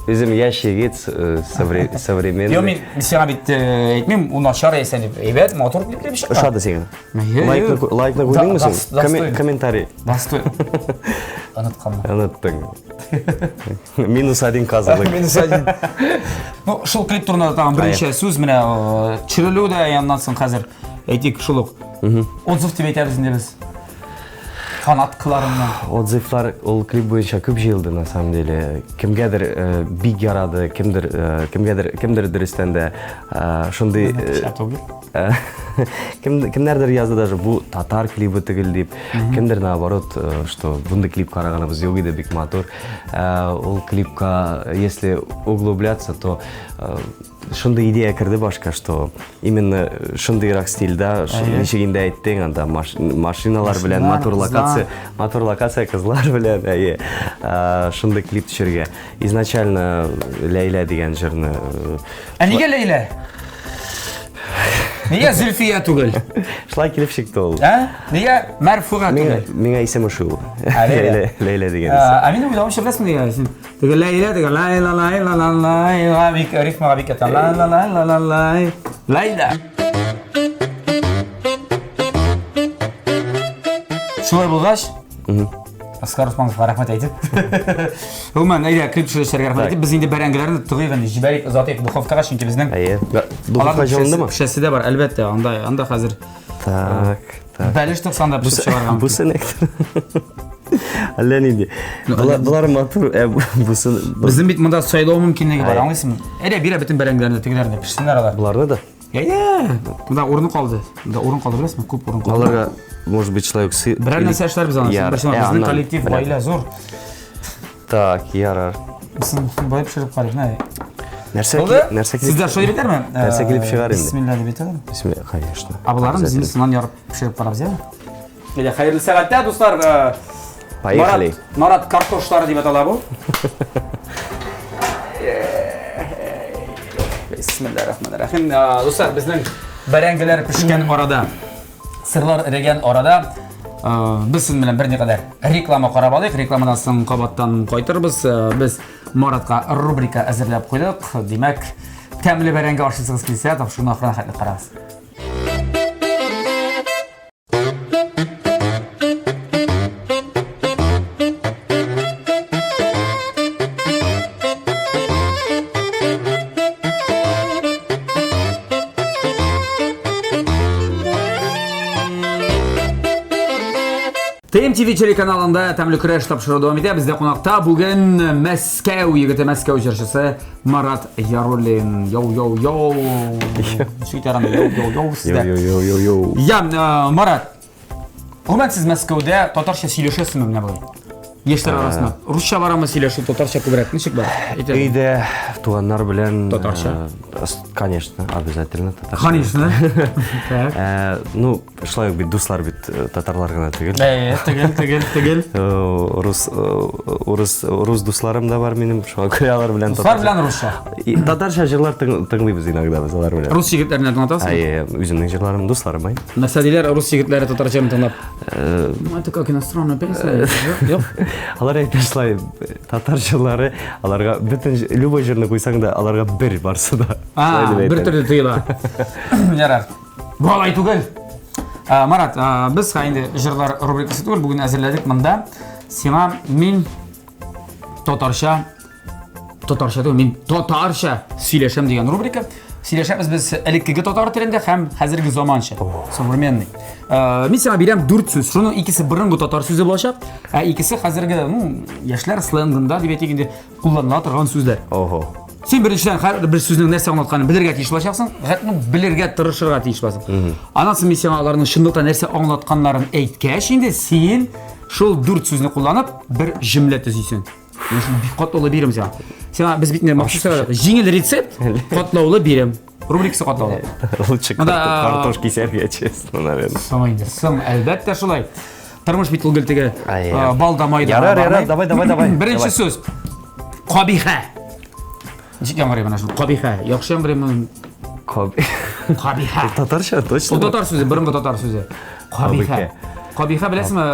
Speaker 3: үзем яшь егет, э, современный.
Speaker 5: Юк, мин сиңа бит э, әйтмим, ул начар яисә дип. Әйбәт, матур клип дип чыккан.
Speaker 3: Ошады сиңа?
Speaker 5: Әйе,
Speaker 3: Лайкны,
Speaker 5: әйе.
Speaker 3: лайкны куйдыңмы
Speaker 5: Да,
Speaker 3: син?
Speaker 5: да, достоин.
Speaker 3: Комментарий.
Speaker 5: Достой. Онытканмын.
Speaker 3: Оныттың. Минус один казылык.
Speaker 5: Минус один. Ну, шул клип турында тагын берничә сүз менә э, төшерелү дә яннан соң хәзер әйтик шул ук. Отзыв дип әйтәбез инде без. Фанаткаларыннан.
Speaker 3: Отзывлар ул клип буенча күп җыелды на самом деле. Кемгәдер э, бик ярады, кемдер э, кемгәдер кемдер дөрестән дә э, шундый э, э, кем кемнәрдер язды даже бу татар клибы түгел дип, кемдер наоборот, э, что бундый клип караганыбыз юк иде, бик матур. Э, Ул клипка, если углубляться, то э, шундый идея керде башка, что именно шундыйрак стильдә, ничек инде әйттең, анда машиналар белән матур локация, матур локация кызлар белән, әйе, шундый клип төшергә. Изначально Ләйлә дигән җырны.
Speaker 5: Ә нигә Ләйлә? Нигә Зөлфия түгел?
Speaker 3: Шулай килеп чыкты ул.
Speaker 5: Ә? Нигә Мәрфуга түгел?
Speaker 3: Миңа исеме шул. Ләйлә, Ләйлә дигән исем.
Speaker 5: Ә мин уйлавымча беләсеңме нигә син? Теге Ләйлә теге лай ла лай ла ла лай ла бик рифмага бик ята. Ла ла ла ла ла лай. Ләйлә. Шулай булгач, Аскар Усмановка рәхмәт әйтеп. Гомумән, әйдә, клип төшерүчеләргә рәхмәт әйтеп, без инде бәрәңгеләрне тыгыйк инде, җибәрик, озатыйк духовкага, чөнки безнең
Speaker 3: Әйе. Духовка җылындымы?
Speaker 5: Пешәсе дә бар, әлбәттә, анда анда хәзер.
Speaker 3: Так, так.
Speaker 5: Бәлеш тыксаң да пешеп чыгарга мөмкин.
Speaker 3: Бусы нектар. Әллә нинди. Болар матур, ә бусы
Speaker 5: Безнең бит монда сайлау мөмкинлеге бар, аңлыйсыңмы? Әйдә, бирә бөтен бәрәңгеләрне, тегеләрне пешсеннәр алар.
Speaker 3: Боларны да.
Speaker 5: Әйдә. Монда урыны калды. Монда урын калды, беләсеңме? Күп урын калды.
Speaker 3: Аларга, может быть, человек сы...
Speaker 5: Берәр нәрсә эшләрбез аны.
Speaker 3: Яр.
Speaker 5: Берсен
Speaker 3: Ә,
Speaker 5: безнең
Speaker 3: аннан
Speaker 5: коллектив,
Speaker 3: менә.
Speaker 5: гаилә зур.
Speaker 3: Так, ярар.
Speaker 5: Берсен болай пешереп карыйк, менә.
Speaker 3: Нәрсә
Speaker 5: Булды?
Speaker 3: килеп, нәрсә килеп?
Speaker 5: Сездә шулай дип әйтәләрме?
Speaker 3: Нәрсә килеп чыгар инде?
Speaker 5: Бисмилла дип әйтәләрме?
Speaker 3: Бисмилла, конечно.
Speaker 5: Ә боларын без инде сыннан ярып пешереп карабыз, яме? Әйдә, хәерле сәгатьтә, дуслар. Э,
Speaker 3: Поехали.
Speaker 5: Марат, Марат картошлары дип атала бу. Бисмиллахир-рахманир-рахим. Э, Дуслар, безнең бәрәңгеләр пешкән арада, сырлар эрегән арада э, без сезнең белән берникадәр реклама карап алыйк. Рекламадан соң кабаттан кайтырбыз. Э, Без Маратка рубрика әзерләп куйдык. Димәк, тәмле бәрәңге ашыйсыгыз килсә, тапшыруны ахырына хәтле карагыз. ТМТВ телеканалында Тәмле көрәш тапшыруы дәвам итә. Бездә кунакта бүген Мәскәү егете, Мәскәү җырчысы Марат Яруллин. Йоу, йоу, йоу. Ничек итәр анда? Йоу, йоу, йоу сездә.
Speaker 3: Йоу, йоу, йоу, йоу.
Speaker 5: Я, э, Марат, гомумән сез Мәскәүдә татарча сөйләшәсезме менә болай? Яшьләр арасында. Русча барамы сөйләшү, татарча күбрәк? Ничек бар? Әйтә.
Speaker 3: Өйдә туганнар белән
Speaker 5: Татарча?
Speaker 3: э, Конечно, обязательно татарча.
Speaker 5: Конечно. Так.
Speaker 3: Э, Ну, шулай ук бит дуслар бит э, татарлар гына түгел.
Speaker 5: Әйе, тегел, тегел, тегел.
Speaker 3: Э, Рус, э, урыс, рус дусларым да бар минем, шуңа күрә алар белән
Speaker 5: Дуслар
Speaker 3: татарча-
Speaker 5: белән русча.
Speaker 3: И Татарча җырлар тың- тыңлыйбыз иногда без алар белән.
Speaker 5: Рус егетләренә тыңлатасың?
Speaker 3: Әйе, үземнең җырларым, дусларым, ай.
Speaker 5: Нәрсә диләр рус егетләре татарча тыңлап? Ну, это как иностранная песня. Юк.
Speaker 3: Алар әйтә шулай, татар җырлары аларга бөтен җ- любой җырны куйсаң да аларга бер барсы да.
Speaker 5: А,
Speaker 3: Шулай дип
Speaker 5: бер
Speaker 3: әйтәләр.
Speaker 5: төрле тоела. Ярар. Бу алай түгел. Марат, без инде җырлар рубрикасы түгел, бүген әзерләдек монда. Сиңа мин татарча татарча түгел, мин татарча сөйләшәм дигән рубрика. Сөйләшәбез без элеккеге татар телендә һәм хәзерге заманча, современный. Мин сиңа бирәм дүрт сүз. Шуның икесе борынгы татар сүзе булачак, ә икесе хәзерге, ну, яшьләр сленгында дип әйтик инде, кулланыла торган сүзләр.
Speaker 3: Ого.
Speaker 5: Син беренчедән һәр бер сүзнең нәрсә аңлатканын белергә тиеш булачаксың, ну, белергә тырышырга тиеш буласың. Аннан соң мин сиңа аларның чынлыкта нәрсә аңлатканнарын әйткәч, инде син шул дүрт сүзне кулланып бер җөмлә төзисең. Менә шул бик катлаулы бирем сиңа. Сиңа без бит инде махсус сайладык. Җиңел рецепт, катлаулы бирем. Рубрикасы катлаулы.
Speaker 3: Лучше картош кисәргә, честно, наверное.
Speaker 5: Соң инде, соң, әлбәттә шулай. Тормыш бит ул гел теге бал да май да.
Speaker 3: Ярар, ярар, давай, давай, давай.
Speaker 5: Беренче сүз. Кабихә. Ничек яңгырый менә шул? Кабихә. Яхшы яңгырыймы? Кабихә.
Speaker 3: Татарча, точно.
Speaker 5: Ул татар сүзе, борынгы татар сүзе. Кабихә. Кабихә беләсезме?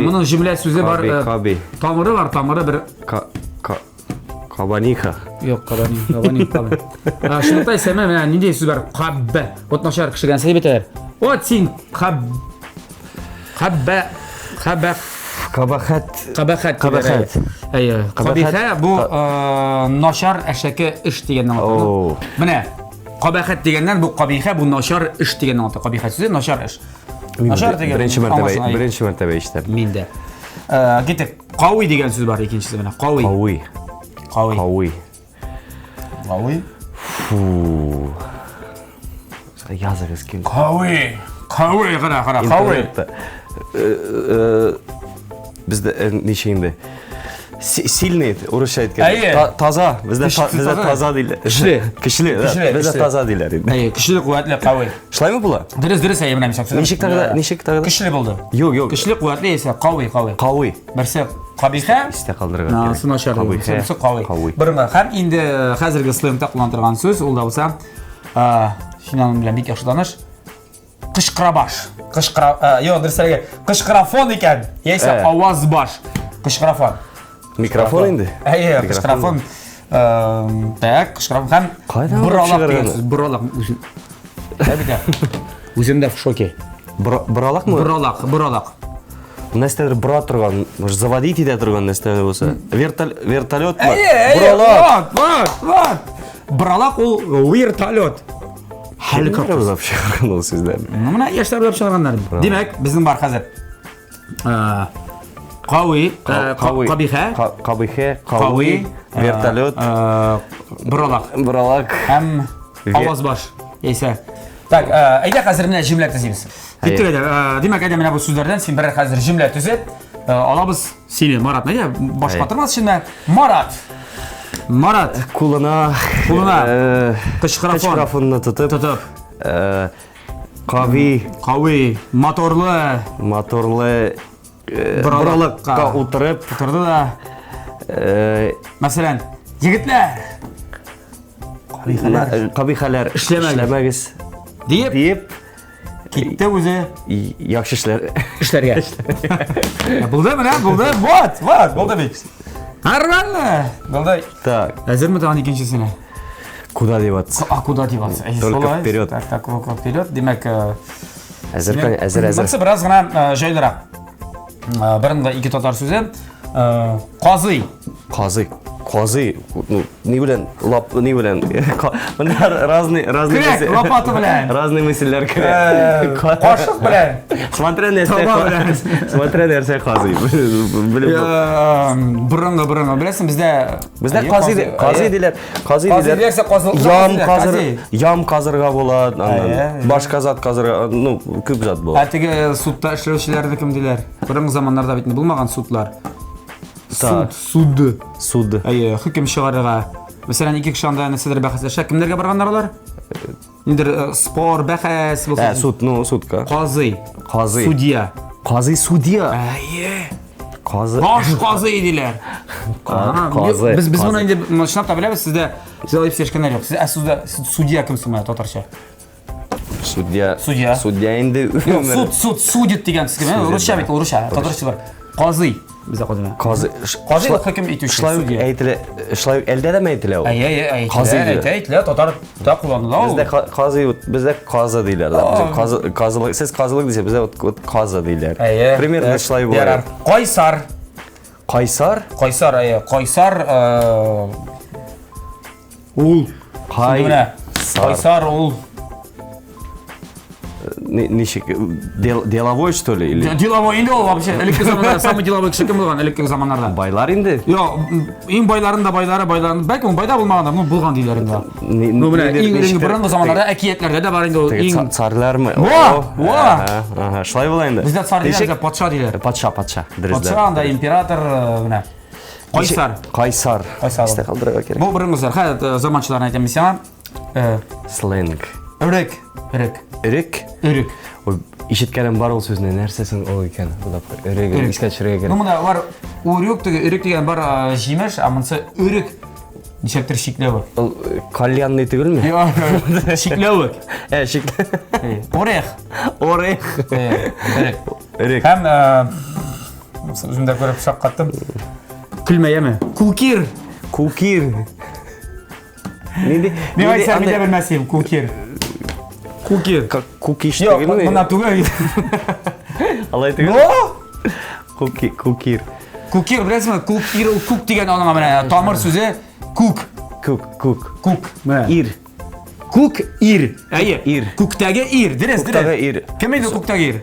Speaker 5: Моның җөмлә сүзе бар.
Speaker 3: Каби.
Speaker 5: Тамыры бар, тамыры бер.
Speaker 3: Кабаниха.
Speaker 5: Юк, кабани, кабани, кабани. Шунда исәме менә нинди сүз бар? Каббә. Вот начар кешегә нәрсә дип әйтәләр? Вот син каб каббә, кабә
Speaker 3: Кабахәт.
Speaker 5: Кабахәт.
Speaker 3: Кабахәт.
Speaker 5: Әйе. Кабихә бу начар әшәке эш дигәнне аңлата. Менә кабахәт дигәннән бу кабихә бу начар эш дигәнне аңлата. Кабихә сүзе начар эш.
Speaker 3: Начар дигән. Беренче мәртәбә, беренче мәртәбә ишетәм.
Speaker 5: Мин дә. Китек. Кауи дигән сүз бар икенчесе менә. Кауи.
Speaker 3: Кауи.
Speaker 5: Кауи.
Speaker 3: Кауи.
Speaker 5: Кауи.
Speaker 3: Фу. Языгыз килде.
Speaker 5: Кауи. Кауи гына, кара, кауи.
Speaker 3: Бездә ничә инде? Сильный, урысча әйткәндә. Таза, бездә бездә таза диләр.
Speaker 5: Көчле.
Speaker 3: Көчле, бездә таза диләр
Speaker 5: инде. Әйе, көчле, куәтле, кауи.
Speaker 3: Шулаймы була?
Speaker 5: Дөрес, дөрес, әйе, менә мисал.
Speaker 3: Ничек тагы, ничек тагы?
Speaker 5: Көчле булды.
Speaker 3: Юк, юк.
Speaker 5: Көчле, куәтле яисә кауи, кауи.
Speaker 3: Кауи.
Speaker 5: Берсе кабихә.
Speaker 3: Истә калдырырга кирәк.
Speaker 5: Анысы начар. Берсе кауи. Борынгы һәм инде хәзерге сленгта куллана торган сүз, ул да булса, син аның белән бик яхшы таныш. Кычкырабаш. Кычкыра, юк, дөресрәге, кычкырафон икән. Яисә аваз баш. Кычкырафон.
Speaker 3: Микрофон инде.
Speaker 5: Әйе, кычкырафон. Так, кычкырафон һәм боралак дигән сүз, боралак үзем. Әбидә. Үзем дә в шоке.
Speaker 3: Боралакмы?
Speaker 5: Боралак, боралак.
Speaker 3: Нәрсәдер бора торган, может, заводить итә торган нәрсә булса. Вертолетмы?
Speaker 5: Әйе, әйе, вот, вот, вот. Боралак ул вертолет.
Speaker 3: Хеликоптер. Уйлап чыгарган ул сүзләрне.
Speaker 5: Ну, менә яшьләр уйлап чыгарганнар. Димәк, безнең бар хәзер. Кави, кабихә,
Speaker 3: кабихә, кави, вертолет,
Speaker 5: боралак.
Speaker 3: Боралак.
Speaker 5: Һәм аваз баш. Яисә. Так, әйдә хәзер менә җөмлә төзибез. Киттек әйдә. Димәк, әйдә менә бу сүзләрдән син берәр хәзер җөмлә төзеп, алабыз сине, Марат. Әйдә, баш катырмас өчен менә Марат. Марат.
Speaker 3: Кулына
Speaker 5: кулына кычкырафон.
Speaker 3: Кычкырафонны тотып.
Speaker 5: Тотып.
Speaker 3: Кави.
Speaker 5: Кави, моторлы.
Speaker 3: Моторлы боралыкка утырып.
Speaker 5: Утырды да. Мәсәлән, егетләр.
Speaker 3: Кабихәләр. Кабихәләр.
Speaker 5: Эшләмәгез.
Speaker 3: Диеп. Диеп.
Speaker 5: Китте үзе.
Speaker 3: Яхшы эшләр.
Speaker 5: Эшләргә. Булды менә, булды. Вот, вот, булды бит. Нормально. Булды.
Speaker 3: Так.
Speaker 5: Әзерме тагын икенчесенә?
Speaker 3: Куда деваться?
Speaker 5: А куда деваться?
Speaker 3: Только вперед.
Speaker 5: Так, так, только вперед. Димәк,
Speaker 3: әзер, әзер, әзер.
Speaker 5: Берсе бераз гына җайлырак. Борынгы ике татар сүзе. Казый.
Speaker 3: Казый. Казый. Ну, ни белән лап ни белән монда разный разный
Speaker 5: Көрәк, лопата белән.
Speaker 3: Разный мысльләр керә.
Speaker 5: Кашык белән.
Speaker 3: Смотря нәрсә. Смотря нәрсә казый.
Speaker 5: Белеп. Борынгы борынгы беләсең бездә
Speaker 3: Бездә казый казый диләр. Казый
Speaker 5: диләр.
Speaker 3: Ям казыр, ям казырга була, аннан башка зат казырга, ну, күп зат була.
Speaker 5: Ә теге судта эшләүчеләрне кем диләр? Борынгы заманнарда бит булмаган судлар.
Speaker 3: Так.
Speaker 5: Суд,
Speaker 3: суд. Суд.
Speaker 5: Әйе, хөкем чыгарырга. Мәсәлән, ике кеше анда нәрсәдер бәхәсләшә. Кемнәргә барганнар алар? Ниндер э, спор, бәхәс
Speaker 3: булса. Ә, суд, ну, судка.
Speaker 5: Казый.
Speaker 3: Казый.
Speaker 5: Судья.
Speaker 3: Казый судья.
Speaker 5: Әйе.
Speaker 3: Казы.
Speaker 5: Баш казый диләр.
Speaker 3: Казый.
Speaker 5: Без без моны инде чынлап та беләбез, сездә сез алай сөйләшкәннәр юк. Сез ә судья, судья кем соң татарча?
Speaker 3: Судья.
Speaker 5: Судья.
Speaker 3: Судья инде.
Speaker 5: Юк, суд, суд, судит дигән сүз. Русча бит ул, русча. Татарча бар. Казый. Бездә казый.
Speaker 3: Казый.
Speaker 5: Казый ул хөкем итүче.
Speaker 3: Шулай ук әйтелә, шулай ук әлдә дәме әйтелә ул?
Speaker 5: Әйе, әйе, әйтелә, әйтелә, әйтелә, татарда кулланыла ул.
Speaker 3: Бездә казый, бездә казы диләр. Казы, казылык, сез казылык дисә, бездә вот казы диләр.
Speaker 5: Әйе.
Speaker 3: Примерно шулай була.
Speaker 5: Кайсар.
Speaker 3: Кайсар?
Speaker 5: Кайсар, әйе. Кайсар ул.
Speaker 3: Кай.
Speaker 5: Кайсар ул.
Speaker 3: Ничек деловой что ли или
Speaker 5: деловой инде ул вообще элекке заманда самый деловой кеше кем булган элекке заманнарда
Speaker 3: байлар инде
Speaker 5: юк иң байларын да байлары байларын бәлки ул байда булмагандыр ну булган диләр инде ну менә иң иң борынгы заманнарда әкиятләрдә дә бар инде ул иң
Speaker 3: царьлармы
Speaker 5: во во
Speaker 3: шулай була инде
Speaker 5: бездә царь диләр бездә патша диләр
Speaker 3: патша патша
Speaker 5: дөрес патша анда император менә кайсар
Speaker 3: кайсар
Speaker 5: кайсар
Speaker 3: истә калдырырга кирәк
Speaker 5: бу борынгы сүзләр хәзер заманчаларын әйтәм мин сиңа
Speaker 3: Сленг.
Speaker 5: Өрек. Өрек.
Speaker 3: Өрек?
Speaker 5: Өрек.
Speaker 3: Ой, ишеткәнем бар ул сүзне. Нәрсә соң ул икән? Уйлап өрек искә төшерергә кирәк.
Speaker 5: Ну, монда бар өрек теге, өрек дигән бар җимеш, ә монысы өрек. Ничектер чикләвек.
Speaker 3: Ул кальянный түгелме?
Speaker 5: Юк, чикләвек.
Speaker 3: Ә, чик.
Speaker 5: Орех.
Speaker 3: Орех.
Speaker 5: Өрек.
Speaker 3: Өрек.
Speaker 5: Һәм үзем дә күреп шаккаттым. Көлмә, яме. Кукир.
Speaker 3: Кукир. Нинди?
Speaker 5: Мин әйтсәм, мин дә белмәс идем, кукир. Кукир.
Speaker 3: Как кукиш
Speaker 5: Юк,
Speaker 3: түгелме?
Speaker 5: монда түгел.
Speaker 3: Алай түгел.
Speaker 5: Но!
Speaker 3: Куки, кукир.
Speaker 5: Кукир, беләсеңме? Кукир, ул күк дигән алыңа менә тамыр сүзе күк.
Speaker 3: Күк, күк.
Speaker 5: Күк. Менә.
Speaker 3: Ир.
Speaker 5: Күк ир. Әйе.
Speaker 3: Ир.
Speaker 5: Күктәге ир. Дөрес, дөрес.
Speaker 3: Күктәге ир.
Speaker 5: Кем инде күктәге ир?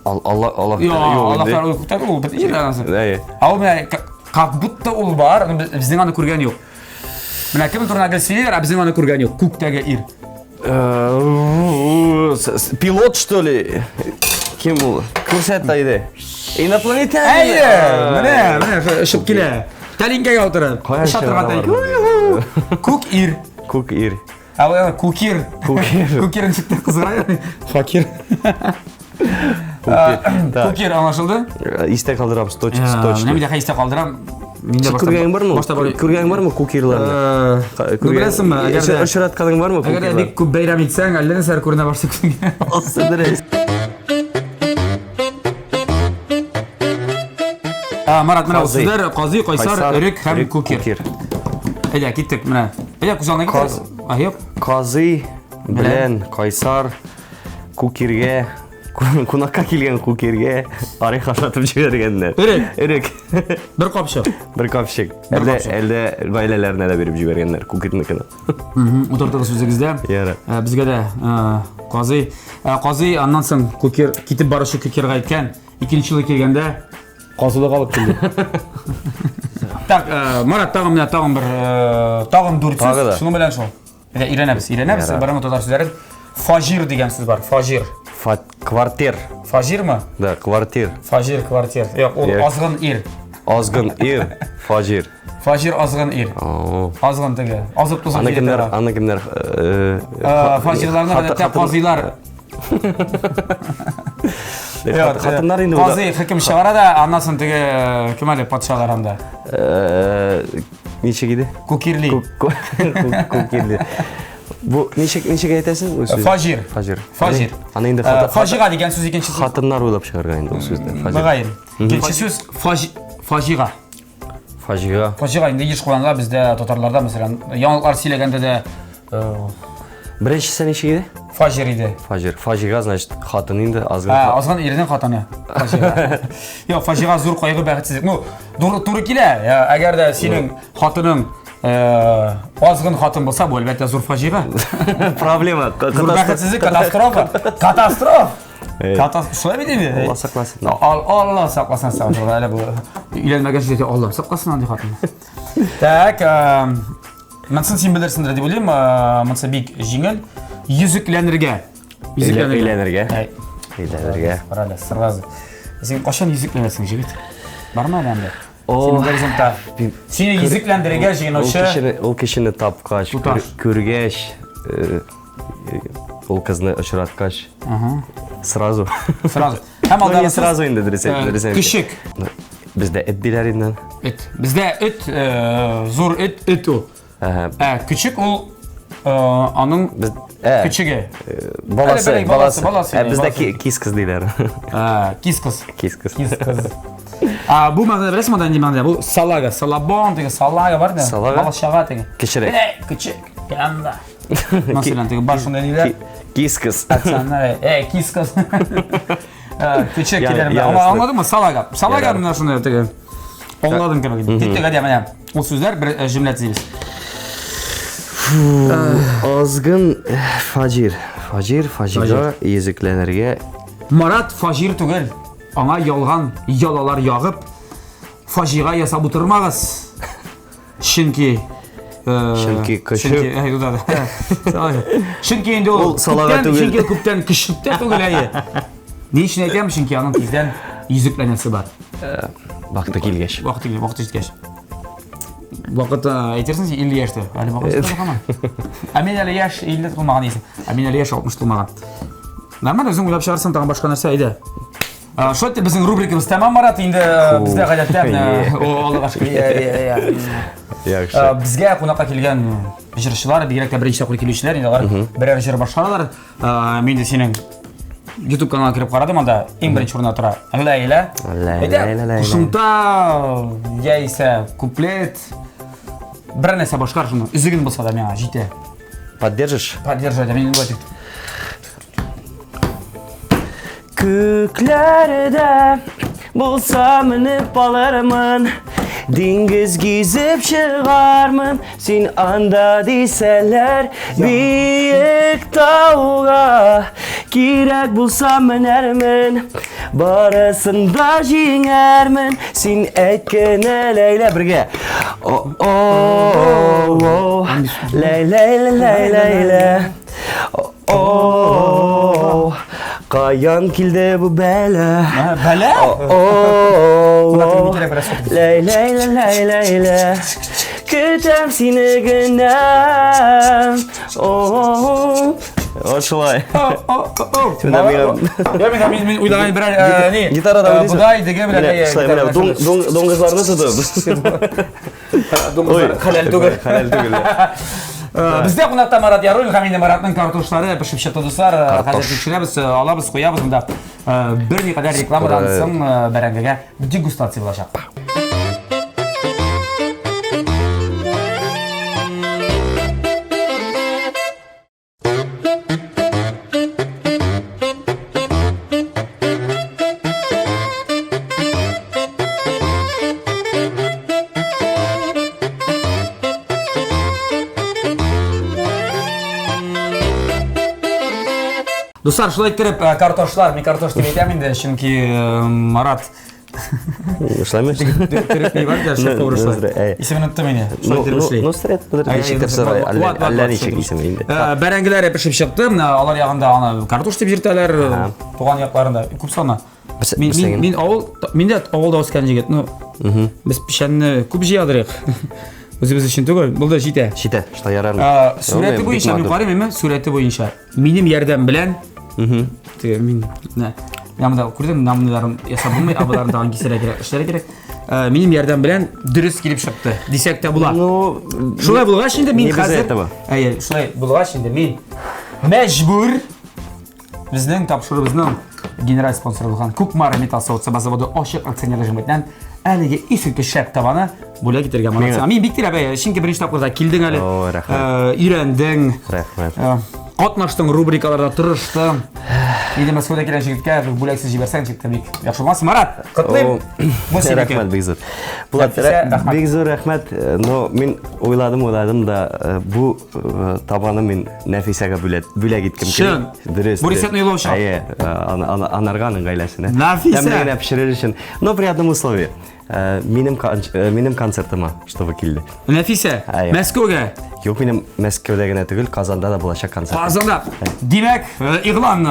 Speaker 3: Алла, Аллаһ.
Speaker 5: Юк, Аллаһ Тәгалә күктәге ул бит ир анасы.
Speaker 3: Әйе.
Speaker 5: Ә ул менә как будто ул бар, безнең аны күргән юк. Менә кем турында гел сөйлиләр, ә безнең аны күргән юк. Күктәге ир.
Speaker 3: Пилот, что ли? Кем ул? Күрсәт әйдә. Инопланетянин.
Speaker 5: Әйе, менә, менә очып килә. Тәлинкәгә утырып.
Speaker 3: Оча
Speaker 5: торган тәлинкә. Күк ир.
Speaker 3: Күк ир.
Speaker 5: Ә ул Кукир.
Speaker 3: Кукир.
Speaker 5: Кукир ничек кызгыра. Факир. Кукир аңлашылды?
Speaker 3: Истә калдырабыз, точно, точно.
Speaker 5: Менә мин истә калдырам.
Speaker 3: Мин дә күргәнең бармы?
Speaker 5: Башта бар.
Speaker 3: Күргәнең бармы кукирларны?
Speaker 5: Ну беләсеңме, әгәр дә
Speaker 3: очратканың бармы
Speaker 5: кукирлар? Әгәр дә бик күп бәйрәм итсәң, әллә нәрсәләр күренә башлый күзеңә.
Speaker 3: Алсы дөрес.
Speaker 5: Марат, менә сүзләр Казый, Кайсар, Өрек һәм Кукир. Әйдә, киттек менә. Әйдә, күз алдына китәбез. А, юк.
Speaker 3: Казый белән Кайсар Кукиргә кунакка килгән Кукиргә орех ашатып җибәргәннәр.
Speaker 5: Өрек.
Speaker 3: Өрек.
Speaker 5: Бер капчык.
Speaker 3: Бер капчык. Әлдә, әлдә гаиләләренә дә биреп җибәргәннәр Кукирныкына.
Speaker 5: Утыртыгыз үзегездә.
Speaker 3: Ярар.
Speaker 5: Безгә дә Казый, Казый аннан соң Кукир китеп баручы Кукирга әйткән, икенче елы килгәндә казылык алып килде. Так, Марат, тагын менә тагын бер тагын дүрт сүз. Шуның белән шул. Менә өйрәнәбез, өйрәнәбез. Борынгы татар сүзләрен. Фаҗир дигән сүз бар, фаҗир.
Speaker 3: Фа квартир.
Speaker 5: Фаҗирмы?
Speaker 3: Да, квартир.
Speaker 5: Фаҗир, квартир. Юк, ул азгын ир.
Speaker 3: Азгын ир, фаҗир.
Speaker 5: Фаҗир азгын ир. Азгын теге. Азып тузып
Speaker 3: Аны кемнәр, аны кемнәр?
Speaker 5: Фаҗирларны гадәттә казыйлар.
Speaker 3: Хатыннар инде.
Speaker 5: Казый хөкем чыгара да, аннан соң теге кем әле патшалар анда?
Speaker 3: Ничек иде?
Speaker 5: Кукирли.
Speaker 3: Кукирли. Бу ничек ничек әйтәсең бу сүзне?
Speaker 5: Фаҗир.
Speaker 3: Фаҗир.
Speaker 5: Фаҗир.
Speaker 3: Аны инде
Speaker 5: фаҗига дигән сүз икенче сүз.
Speaker 3: Хатыннар уйлап чыгарган инде ул сүзне.
Speaker 5: Фаҗир. Мөгаен. Икенче сүз фаҗига.
Speaker 3: Фаҗига.
Speaker 5: Фаҗига инде еш кулланыла бездә татарларда, мәсәлән, яңалыклар сөйләгәндә дә
Speaker 3: Беренчесе ничек иде?
Speaker 5: Фаҗир иде.
Speaker 3: Фаҗир. Фаҗига, значит, хатын инде, азгын.
Speaker 5: Ә, азгын ирнең хатыны. Фаҗига. Юк, фаҗига зур кайгы, бәхетсезлек. Ну, туры, туры килә. Әгәр дә синең хатының азгын хатын булса, бу әлбәттә зур фаҗига.
Speaker 3: Проблема.
Speaker 5: Зур бәхетсезлек, катастрофа. Катастроф. Катастроф. Шулай бит инде.
Speaker 3: Алла сакласын.
Speaker 5: Алла сакласын, астагфирулла. Әле бу өйләнмәгән сүз әйтә, Алла сакласын андый хатын. Так, Монысын син белерсеңдер дип уйлыйм, монысы бик җиңел. Йөзекләнергә.
Speaker 3: Йөзекләнергә. Өйләнергә. Өйләнергә.
Speaker 5: Карале, сразу. Син кайчан йөзекләнәсең, җегет? Бармы әле анда? Синең горизонтта. Сине йөзекләндерергә җыенучы.
Speaker 3: Ул кешене тапкач, күргәч, ул кызны очраткач. Сразу.
Speaker 5: Сразу. Һәм
Speaker 3: алдагы сразу инде дөрес әйтте.
Speaker 5: Көчек.
Speaker 3: Бездә эт диләр инде.
Speaker 5: Эт. Бездә эт, зур эт, эт ул. Ә көчек ул аның
Speaker 3: Без,
Speaker 5: көчеге.
Speaker 3: Баласы,
Speaker 5: баласы, баласы.
Speaker 3: Ә бездә кискыз диләр.
Speaker 5: Ә, кискыз.
Speaker 3: Кискыз.
Speaker 5: Кискыз. А бу мәгънәдә беләсеңме анда нинди мәгънәдә? Бу салага, салабон теге салага бар да.
Speaker 3: Салага?
Speaker 5: Бала-чага теге.
Speaker 3: Кечерәк.
Speaker 5: Эй, кечек. Янда. Мәсәлән, теге бар шундай ниләр.
Speaker 3: Кискас.
Speaker 5: Пацаннар, эй, кискас. Кечек
Speaker 3: Я-
Speaker 5: киләр.
Speaker 3: я
Speaker 5: Аңла-
Speaker 3: ясно.
Speaker 5: Аңладыңмы? Салага. Салага
Speaker 3: Ярар.
Speaker 5: менә шундай теге. Аңладым кебек. Киттек, әйдә, менә. Ул сүзләр бер э, җөмлә төзибез.
Speaker 3: Азгын э, фаҗир. Фаҗир, фаҗига йөзекләнергә
Speaker 5: Марат фаҗир түгел. Аңа ялган ялалар ягып, фаҗига ясап утырмагыз. Чөнки э,
Speaker 3: Чөнки көчек.
Speaker 5: Чөнки, әй, да, да. Чөнки инде ул
Speaker 3: Ул салага
Speaker 5: күптән-
Speaker 3: түгел.
Speaker 5: Чөнки күптән көчек тә түгел, әйе. Ни өчен әйтәм? Чөнки аның тиздән йөзекләнәсе бар.
Speaker 3: вакыты килгәч.
Speaker 5: Вакыты килгәч, вакыты җиткәч. Вакыт э, әйтерсең син 50 яшьтә. Әле вакыт җитмәде һаман. Ә мин әле яшь 50 тулмаган исем. Ә мин әле яшь 60 тулмаган. Нормально, үзең уйлап чыгарсың, тагын башка нәрсә әйдә. Э, Шулай итеп безнең рубрикабыз тәмам, Марат. Инде э, бездә гадәттә менә о, Аллага шөкер. Я, я, я.
Speaker 3: Яхшы.
Speaker 5: Э, Безгә кунакка килгән җырчылар, бигрәк тә беренче тапкыр килүчеләр, инде алар берәр җыр башкаралар. Э, Мин дә синең YouTube каналына кереп карадым, анда иң беренче урында тора Ләйлә.
Speaker 3: Ләйлә,
Speaker 5: Әйдә,
Speaker 3: Ләйлә, Ләйлә.
Speaker 5: кушымта яисә куплет бер нәрсә башкар шуны. Өзеген булса да миңа җитә.
Speaker 3: Поддержишь?
Speaker 5: Поддерживать, мин болай дип.
Speaker 3: Күкләрдә булса менеп алырмын Диңгез гизеп чыгармын Син анда дисәләр биек тауга Кирәк булса менәрмен Барысын да җиңәрмен Син әйт кенә Ләйлә бергә О о о Ләйлә ләйлә ләйлә О, каян килде бу бәла?
Speaker 5: Бәлә?
Speaker 3: О,
Speaker 5: Кунак теле кирәк бераз сатып.
Speaker 3: ләй, ләй, ләй, ләй, ләй. Көтәм сине генә. О, вот шулай. Менә миңа-
Speaker 5: Я мин мин мин уйлаган берәр э, ни.
Speaker 3: Гитарада
Speaker 5: э,
Speaker 3: уйныйсың.
Speaker 5: Бодай диге белән.
Speaker 3: Менә,
Speaker 5: э,
Speaker 3: шулай, менә
Speaker 5: гитара
Speaker 3: дуң- дуң- дуңгызларны тотып.
Speaker 5: Дуңгызлар
Speaker 3: Ой.
Speaker 5: хәләл түгел.
Speaker 3: Хәләл түгел.
Speaker 5: Э, Бездә кунакта Марат Яруллин һәм инде Маратның картошлары пешеп чыкты, дуслар. Э, Хәзер тикшерәбез, э, алабыз, куябыз монда. Э, Берникадәр рекламадан
Speaker 3: Скоро-
Speaker 5: соң э, бәрәңгегә дегустация булачак. Дуслар, шулай иттереп, э, картошлар, мин картош дип әйтәм инде, чөнки э, Марат
Speaker 3: Шулаймы?
Speaker 5: төрек ни бар да, шеф повар шулай.
Speaker 3: Әй.
Speaker 5: Исемен оныттым инде.
Speaker 3: Ну,
Speaker 5: Шулай иттереп
Speaker 3: ну,
Speaker 5: эшли.
Speaker 3: ну, сред,
Speaker 5: Әй,
Speaker 3: ничектер
Speaker 5: әй,
Speaker 3: сорай,
Speaker 5: ват,
Speaker 3: әллә
Speaker 5: ват,
Speaker 3: әллә
Speaker 5: ват,
Speaker 3: ничек
Speaker 5: шулай.
Speaker 3: исеме инде.
Speaker 5: Э, Бәрәңгеләре пешеп чыкты. Менә алар ягында аны картош дип йөртәләр, туган якларында. Күп саны.
Speaker 3: Берсе-
Speaker 5: Мин,
Speaker 3: берсе
Speaker 5: мин,
Speaker 3: генә.
Speaker 5: мин авыл, мин дә авылда үскән егет. Ну, без печәнне күп җыядырык. Үзебез өчен түгел, булды җитә.
Speaker 3: Җитә, шулай ярармы?
Speaker 5: Ә, Сурәте
Speaker 3: Бик
Speaker 5: буенча мин
Speaker 3: матур.
Speaker 5: карыйм, әмма сурәте буенча. Минем ярдәм белән Теге мин менә менә монда күрдем, менә мондыйларын ясап булмый, ә боларын тагын кисәргә кирәк, эшләргә кирәк. Ә, Минем ярдәм белән дөрес килеп чыкты, дисәк тә була.
Speaker 3: Ну,
Speaker 5: Шулай булгач инде мин
Speaker 3: не без
Speaker 5: хәзер
Speaker 3: этого.
Speaker 5: Әйе, шулай булгач инде мин мәҗбүр безнең тапшыруыбызның генераль спонсоры булган Кукмара металл савыт-саба заводы ачык акционерлы җәмгыятеннән әлеге искиткеч шәп табаны бүләк итәргә
Speaker 3: Миңа.
Speaker 5: Марат. Мин бик теләп, әйе, чөнки беренче тапкыр да килдең әле.
Speaker 3: О, рәхмәт.
Speaker 5: Э, Өйрәндең.
Speaker 3: Рәхмәт.
Speaker 5: Э, Катнаштың рубрикаларда тырыштың. Инде Мәскәүдә килгән җегеткә бүләксез җибәрсәң, җегеткә бик яхшы булмас. Марат, котлыйм. Бу синеке.
Speaker 3: Рәхмәт бик зур. Булат,
Speaker 5: Нәфисә, рәхмәт.
Speaker 3: бик зур рәхмәт. Э, Но мин уйладым, уйладым да, э, бу э, табаны мин Нәфисәгә бүләк бүләк иткем
Speaker 5: Чын.
Speaker 3: Дөрес.
Speaker 5: Бу
Speaker 3: дөрес.
Speaker 5: рецептны юллаучы.
Speaker 3: Әйе, э, анарга аның гаиләсенә.
Speaker 5: Нәфисә.
Speaker 3: Тәмле генә пешерер өчен. Но при одном условии. Э, Минем э, минем концертыма, чтобы килде.
Speaker 5: Нәфисә,
Speaker 3: Әйе.
Speaker 5: Мәскәүгә.
Speaker 3: Юк, минем Мәскәүдә генә түгел, Казанда да булачак концерт.
Speaker 5: Казанда. Димәк, игълан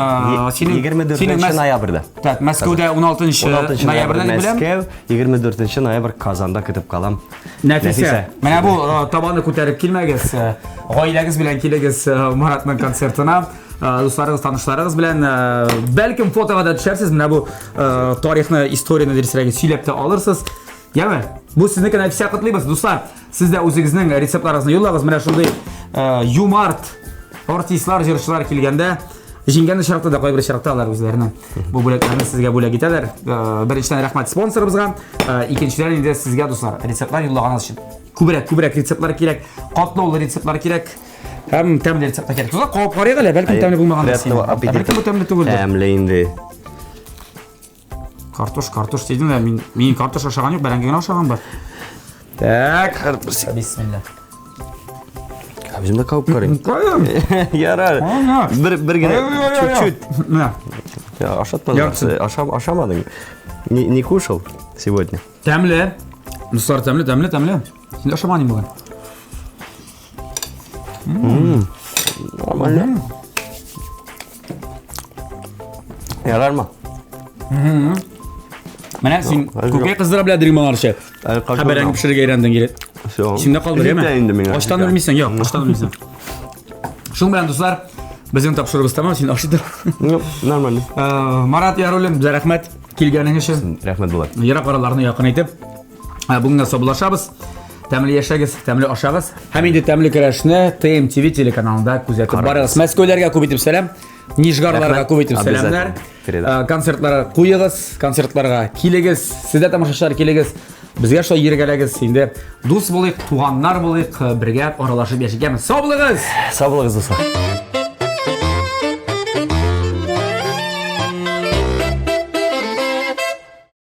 Speaker 5: синең
Speaker 3: 24 ноябрьдә.
Speaker 5: Так, Мәскәүдә 16
Speaker 3: 16
Speaker 5: ноябрьдә дип беләм.
Speaker 3: Мәскәү, 24 ноябрь Казанда көтеп калам.
Speaker 5: Нәфисә, менә бу табаны күтәреп килмәгез, гаиләгез белән килегез Маратның концертына. Дусларыгыз, танышларыгыз белән, бәлкем фотога да төшәрсез, менә бу тарихны, историяне дөресрәге сөйләп тә алырсыз. Яме, бу сезнеке Нәфисә котлыйбыз, дуслар. Сез дә үзегезнең рецептларыгызны юллагыз. Менә шундый юмарт артистлар, җырчылар килгәндә, Җиңгән очракта да кайбер очракта алар үзләренең бу бүләкләрне сезгә бүләк итәләр. Э, беренчедән рәхмәт спонсорыбызга, э, икенчедән инде сезгә, дуслар, рецептлар юллаганыгыз өчен. Күбрәк, күбрәк рецептлар кирәк, катлаулы рецептлар кирәк. Һәм тәмле рецептлар кирәк. Тузак кабып карыйк әле, бәлкем тәмле булмагандыр. Бәлкем бу тәмле түгелдер.
Speaker 3: Тәмле инде.
Speaker 5: Картош, картош дидең дә, мин мин картош ашаган юк, бәрәңге генә ашаган бар. Так, бисмилла.
Speaker 3: Үзем дә кабып карыйм.
Speaker 5: Каем.
Speaker 3: Ярар. Бер бер генә чуть-чуть.
Speaker 5: Менә.
Speaker 3: Ашатмадың. Ашам ашамадың. Не не кушал сегодня.
Speaker 5: Тәмле. Дуслар, тәмле, тәмле, тәмле. Син ашамадың бүген.
Speaker 3: Нормально. Ярармы?
Speaker 5: Менә син күкәй кыздыра белә дирим моңарчы. Хәбәреңне пешерергә өйрәндең килеп.
Speaker 3: Все.
Speaker 5: Исеңдә калдыр, яме?
Speaker 3: Инде миңа.
Speaker 5: Ачтан үлмисең, юк, ачтан үлмисең. Шуның белән, дуслар, безнең тапшыруыбыз тәмам, син ашый тор.
Speaker 3: Ну, нормально.
Speaker 5: Э, Марат Яруллин, безгә рәхмәт килгәнең өчен.
Speaker 3: Рәхмәт, Булат.
Speaker 5: Ерак араларны якын итеп, э, бүгенгә саубуллашабыз. Тәмле яшәгез, тәмле ашагыз. Һәм инде тәмле көрәшне ТМТВ телеканалында күзәтеп барыгыз. Мәскәүләргә күп итеп сәлам. Нижгарларга күп итеп сәламнәр. Э, концертларга куегыз, концертларга килегез. Сез дә тамашачылар килегез. Безгә шулай йөргәләгез. Инде дус булыйк, туганнар булыйк, бергә аралашып яшик. Сау булыгыз!
Speaker 3: Сау булыгыз, дуслар.